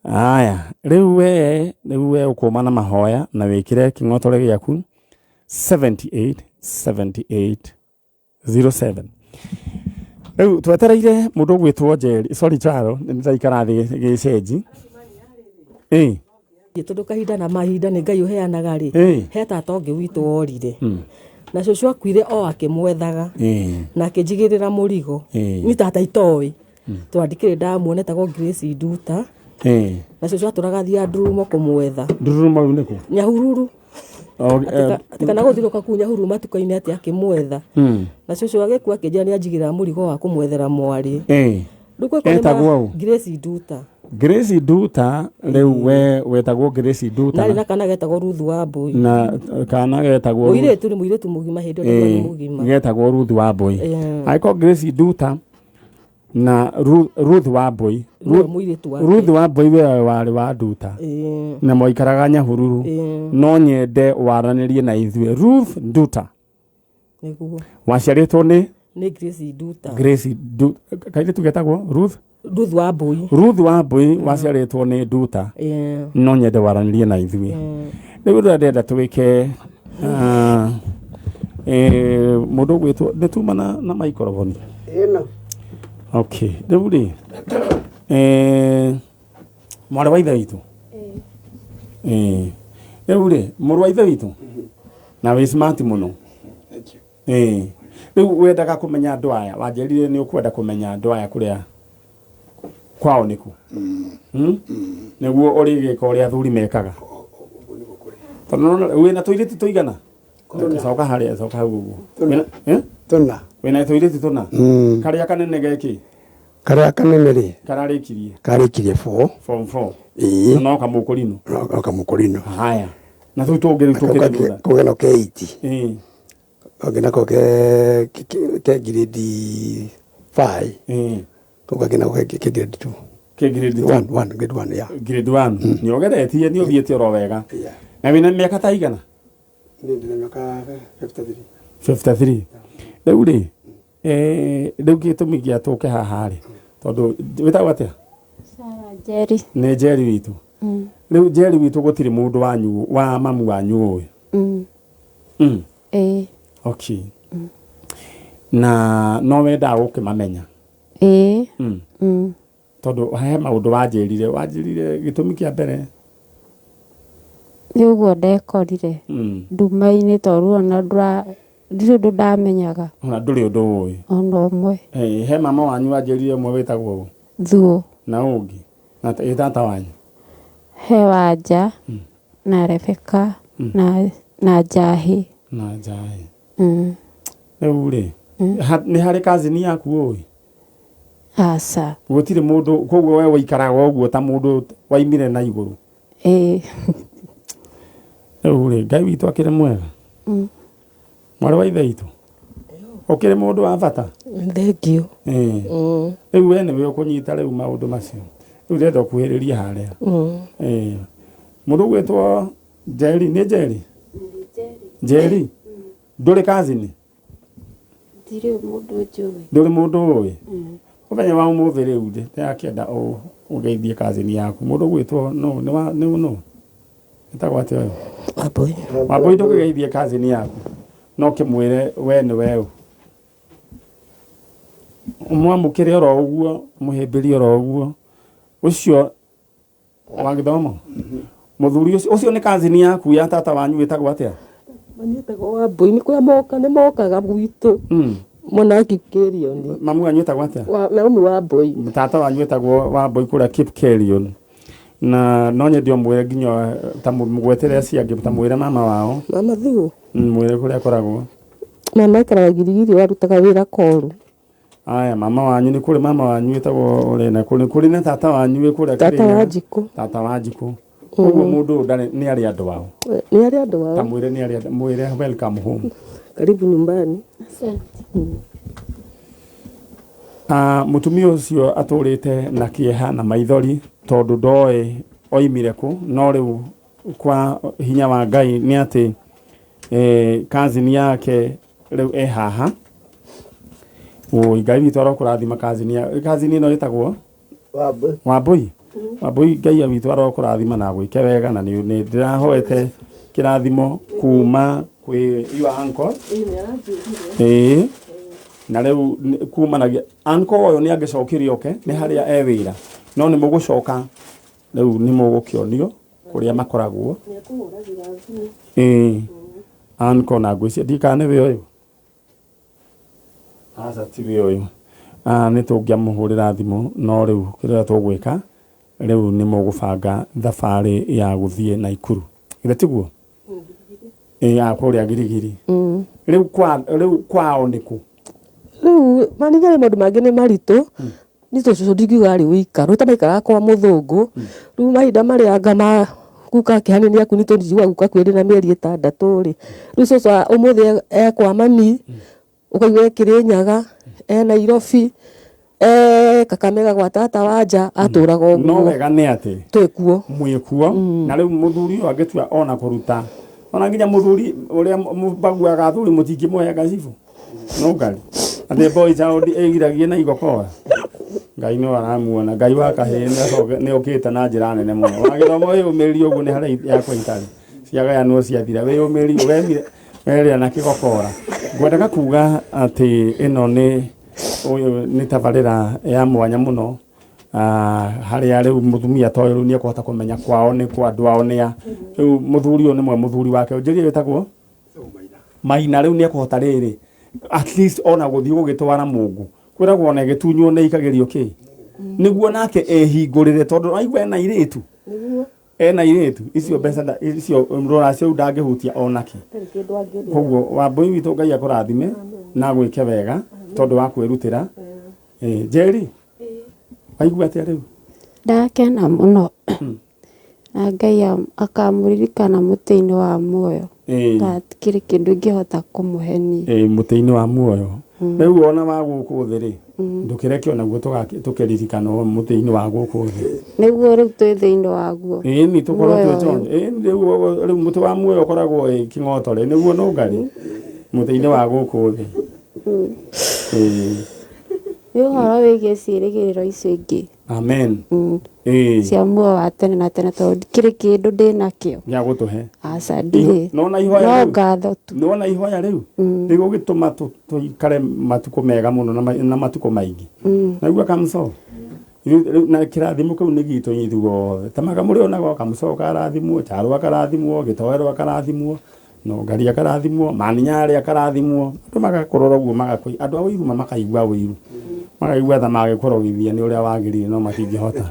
aya rĩu we rĩu we ũkũma na mahoya na wĩkĩre kĩng'otore gĩaku 78 78 07 rĩu twetereire mũndũ ũgwĩtwo Njeri sorry Charo nĩ ndaikara thĩ gĩcenji ĩ Tondũ kahinda na mahinda nĩ Ngai ũheanaga rĩ Ĩ. he tata ũngĩ witũ worire Mm. na cũcũ akuire o akĩmwethaga ĩ na akĩnjigĩrĩra mũrigo Ĩ. ni tata itoĩ twandikĩrĩ ndamuona etagwo Grace Nduta ĩ na cũcũ atũraga thiaga ndurumo kũmwetha Ndurumo rĩu nĩkũ Nyahururu O, eh, atĩ kana gũthirũka kuu Nyahururu matuka-inĩ atĩ akĩmwetha mm. na cũcũ agĩkua akĩnjĩra nĩ anjigĩrĩra mũrigo wa kũmwethera mwarĩ ĩ Rĩu gwĩkwo nĩ ma- Etagwo ũ? Grace Nduta Grace Nduta rĩu we wetagwo Grace Nduta narĩ na kana getagwo Ruth wa Mbui na kana getagwo mũirĩtu nĩ mũirĩtu mũgima hĩndĩ ĩyo nĩ mũgima getagwo Ruth wa Mbui Ĩ. angĩkorwo Grace Nduta na Ruth wa Mbui Nĩwe mũirĩtu wake. Ruth wa Mbui we warĩ wa Nduta Ĩ. na mwaikaraga Nyahururu Ĩ. no nyende waranĩrie na ithuĩ Ruth Nduta nĩguo waciarĩtwo nĩ nĩ Grace Nduta Grace Nduta kairĩtu getagwo Ruth Ruth wa Mbui Ruth wa Mbui waciarĩtwo nĩ Nduta Ĩ. no nyende waranĩrie na ithuĩ rĩu ũndũ ũrĩa ndĩrenda twĩke ah, eh, mũndũ ũgwĩtwo nĩ tuma na, na maikoroboni ĩno okay rĩu rĩ eh, mwarĩ wa ithe witũ Eh, rĩu rĩ mũrũ wa ithe witũ na wĩ smart mũno Eh, rĩu wendaga kũmenya andũ aya wanjĩrire nĩ ũkwenda kũmenya andũ aya kũrĩa kwao nĩkũ Hmm? nĩguo ũrĩgĩka ũrĩa athuri mekaga tondũ nĩwona- wĩna tũirĩtu tũigana coka harĩa coka hau ũguo Wĩna- eh? tũna wĩna tũirĩtu tũna Mm. karĩa kanene gekĩ karĩa kanene rĩ kararĩkirie karĩkirie four form 4 ĩĩ na no kamũkũrinũ no kamũkũrinũ haya na tũu tũngĩ rĩu tũkĩrĩ thutha kau nako ke eight Ĩĩ. kangĩ nako ke ke grade five kau kangĩ nako ke ke grade two ke grade two one one grade one yeah grade 1 nĩ ũgeretie nĩ ũthiĩte oro wega na wĩna mĩaka ta igana Niĩ ndĩna mĩaka 53 53 rĩu rĩ eh, rĩu gĩtũmi gĩa tũke haha rĩ tondũ wĩtagwo atĩa Sarah Njeri. nĩ Njeri witũ Mm. rĩu Njeri witũ gũtirĩ mũndũ wanyu wa mamu wanyu ũĩ Mm. mm. Ĩĩ. okay na no wendaga gũkĩmamenya Ĩĩ. mm. Mm. tondũ he maũndũ wanjĩrire wanjĩrire gĩtũmi kĩa mbere Nĩ ũguo ndekorire mm. nduma-inĩ tondũ ona ndũra ndirĩ ũndũ ndamenyaga ona ndũrĩ ũndũ ũĩ ona ũmwe Eh, he mama wanyu wanjĩrire ũmwe wĩtagwo ũ Thuo na ũngĩ na ĩ tata wanyu he Wanja na Rebeka na na Njahĩ na Njahĩ Mm. rĩu rĩ nĩ harĩ kazini yaku ũĩ Aca gũtirĩ mũndũ koguo we waikaraga ũguo ta mũndũ waimire na igũrũ Ĩĩ. rĩu rĩ Ngai witũ akĩrĩ mwega Mm. mwarĩ wa ithe witũ ũkĩrĩ mũndũ wa bata Thank you. Ĩĩ. Mm. rĩu we nĩwe ũkũnyita rĩu maũndũ macio rĩu ndĩrenda ũkuhĩrĩrie harĩa Mm. Ĩĩ. mũndũ ũgwĩtwo Njeri nĩ Njeri Njeri ndũrĩ kazini Ndirĩ mũndũ njũĩ ndũrĩ mũndũ ũĩ Mm. mũthenya wa ũmũthĩ rĩu rĩ ndĩrakĩenda ũgeithie kazini yaku mũndũ ũgwĩtwo nũ nĩ wa nĩ nũ Etagwo atĩa ũyũ? Wambũi. Wambũi ndũkĩgeithie cousin yaku. No kĩmwĩre we nĩ we ũ. Ũmwamũkĩre oro ũguo, ũmũhĩmbĩrie oro ũguo. Ũcio wa gĩthomo. Mũthuri ũcio ũcio nĩ cousin yaku ya tata wanyu wĩtagwo atĩa? Mami etagwo Wambũi nĩ kũrĩa moka nĩ mokaga gwitũ. Mwena wa Kipkelion. Mamu wanyu etagwo atĩa? Wa Naomi Wambũi. Tata wanyu etagwo Wambũi kũrĩa Kipkelion. Na no nyende ũmwĩre nginya ta mũgwetere acio angĩ ta mwĩre mama wao. Mama Thuo. Mwĩre kũrĩa akoragwo. Mama aikaraga Giligili arutaga wĩra Koru. Aya mama wanyu nĩ kũrĩ mama wanyu wĩtagwo ũrĩ na kũrĩ kũrĩ na tata wanyu wĩ kũrĩa Tata Kĩrĩnyaga. wa Njikũ. Tata wa Njikũ. Koguo mũndũ ũyũ ndarĩ nĩ arĩ andũ ao. Nĩ arĩ andũ ao. Ta mwĩre nĩ arĩ mwĩre welcome home. Karibu nyumbani. Ah, mũtumia ũcio atũrĩte na kĩeha na maithori tondũ ndoĩ oimire kũ no rĩu kwa hinya wa Ngai nĩ atĩ eh, cousin yake rĩu e haha Ũi, Ngai witũ arokũrathima cousin ya cousin ĩno ĩtagwo Wambũi. Wambũi Wambũi Ngai witũ arokũrathima na agwĩke wega na nĩ nĩ ndĩrahoete kĩrathimo kuma kwĩ your uncle ĩĩ na rĩu nĩ- kumanagia uncle ũyũ nĩ angĩcokire oke nĩ harĩa e wĩra no nĩ mũgũcoka rĩu nĩ mũgũkĩonio kũrĩa makoragwo ĩĩ uncle na ngwĩciria ndikana nĩwe ũyũ aca tiwe ũyũ Ah, nĩ tũngĩamũhũrĩra thimũ no rĩu kĩrĩa tũgwĩka rĩu nĩ mũgũbanga thabarĩ ya gũthiĩ Naikuru githĩ tiguo ĩĩ ya kũrĩa Girigiri rĩu kwa rĩu kwao nĩ kũ Rĩu maninga nĩ maũndũ mangĩ nĩ maritũ niĩ tondũ cũcũ ndingiuga arĩ wĩikaro rĩu ta maikaraga kwa mũthũngũ rĩu mahinda marĩa anga ma guka akĩhania nĩ aku nĩ tondũ njiguaga guka akuire ndĩna mĩeri ĩtandatũ rĩ rĩu cũcũ ũmũthĩ e kwa mami ũkaigua e Kĩrĩnyaga e Nairobi e Kakamega gwa tata wa nja atũraga no ũguo wega nĩ atĩ twĩ kuo mwĩ kuo na rĩu mũthuri ũyũ angĩtua ona kũruta ona nginya mũthuri ũrĩa mũbaguaga athuri mũtingĩmũhe gacibũ no ngari atĩ boy child ĩgiragie na igokora Ngai no aramuona Ngai wa kahĩĩ nĩ okĩte na njĩra nene mũno wagĩthoma wĩyũmĩrĩrie ũguo nĩ harĩa yakwa itarĩ ciagayanwo ciathira wĩyũmĩrĩrie wemire werĩa na kĩgokora ngwendaga kuga atĩ ĩno nĩ ũyũ nĩ tabarĩra ya mwanya mũno Ah, harĩa rĩu mũtumia ta ũyũ rĩu nĩekũhota kũmenya kwao nĩ kwa andũ ao nĩa rĩu mũthuri ũyũ nĩ mwe mũthuri wake njĩrie wĩtagwo Maina rĩu nĩekũhota rĩrĩ at least ona gũthiĩ gũgĩtwara mũngũ kwĩragwo ona ĩgĩtunywo nĩ ikagĩrio kĩ nĩguo nake ehingũrĩre tondũ aigua ena irĩtu ena irĩtu icio mbeca nda- icio rũracio rũu ndangĩhutia onake koguo Wambũi witũ Ngai akũrathime na agwĩke wega tondũ wa kwĩrutĩra Eh, Njeri waigua atĩa rĩu Ndakena mũno na Ngai akamũririkana mũtĩ-inĩ wa muoyo na hatikĩrĩ kĩndũ ingĩhota kũmũhe niĩ. Ĩĩ mũtĩ-inĩ wa muoyo rĩu ona wa gũkũ thĩ rĩ ndũkĩreke onaguo tũkĩririkanwo mũtĩ-inĩ wa gũkũ thĩ Nĩguo rĩu twĩ thĩinĩ waguo. ĩĩ ni tũkorwo Muoyo twĩ chonjo ĩĩ rĩu rĩu mũtĩ wa muoyo ũkoragwo ĩ kĩng'otore nĩguo nũngarĩ mũtĩ-inĩ wa gũkũ thĩ ĩĩ Nĩ ũhoro wĩgiĩ ciĩrĩgĩrĩro icio ingĩ amen ĩĩ cia muoyo wa tene na tene tondũ ndikĩrĩ kĩndũ ndĩnakĩo. gĩa gũtũhe Aca ndirĩ. Nona ihoya No rĩu ngatho tu. Nona ihoya rĩu rĩgũgĩtũma tũikare matukũ mega mũno na matukũ maingĩ naigua kamũco Rĩu na kĩrathimo kĩu nĩ gitũ ithuothe tamaga mũrĩonaga kamũco karathimwo Charũ akarathimwo Gĩtoero akarathimwo Nũngari akarathimwo Maninyarĩ akarathimwo andũ magakũrora ũguo magakũi andũ a ũiru makaigua ũiru makaigua ta magĩkũrogithia nĩ ũrĩa wagĩrĩire no matingĩhota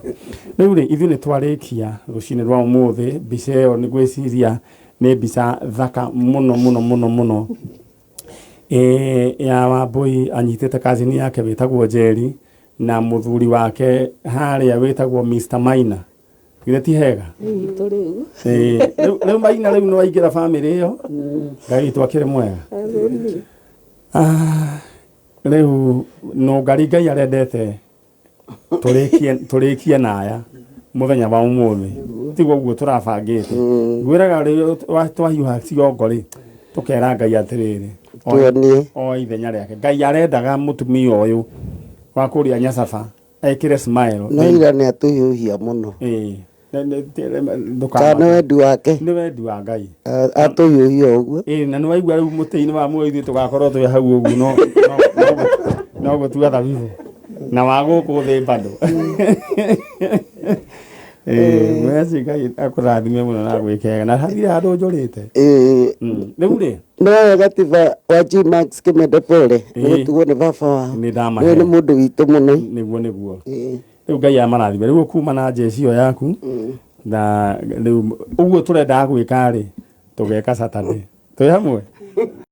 rĩu rĩ ithuĩ nĩ twarĩkia rũcinĩ rwa ũmũthĩ mbica ĩyo nĩ ngwĩciria nĩ mbica thaka mũno mũno mũno mũno e, ya Wambũi anyitĩte kazini yake wĩtagwo Njeri na mũthuri wake harĩa wĩtagwo Mr Maina githĩ ti hega Witũ rĩu. Ĩĩ, rĩu Maina rĩu nĩ waingĩra bamĩrĩ ĩyo Ngai witũ akĩrĩ mwega Ah, rĩu nũngari Ngai arendete tũrĩkie tũrĩkie na aya mũthenya wa ũmũthĩ tiguo ũguo tũrabangĩte ngwĩraga rĩrĩa twahiũha ciongo rĩ tũkera Ngai atĩrĩrĩ Tuonie. o ithenya rĩake Ngai arendaga mũtumia ũyũ wa kũrĩa Nyacaba ekĩre smile No ira nĩ atũhiũhia mũno. Ĩĩ. Kana nĩ wendi wake. Nĩ wendi wa Ngai. Atũhiũhia ũguo. Ĩĩ na nĩ waigua rĩu mũtĩ-inĩ wa muoyo ithuĩ tũgakorwo twĩ hau ũguo no no no no gũtua thabibũ na wa gũkũ thĩ bado. Ĩĩ mweci Ngai akũrathime mũno na agwĩke wega na hatirĩ handũ njũrĩte. Rĩu rĩ No wega tiba wa G Max Kĩmende pole nĩ gũtigwo nĩ baba wao. Nĩ ndamahe. Ũyũ nĩ mũndũ witũ mũno. Nĩguo nĩguo. Rĩu Ngai amarathime. Rĩu ũkuma na njeci ĩyo yaku na rĩu ũguo tũrendaga gwĩka rĩ tũgeka Saturday. Twĩ hamwe?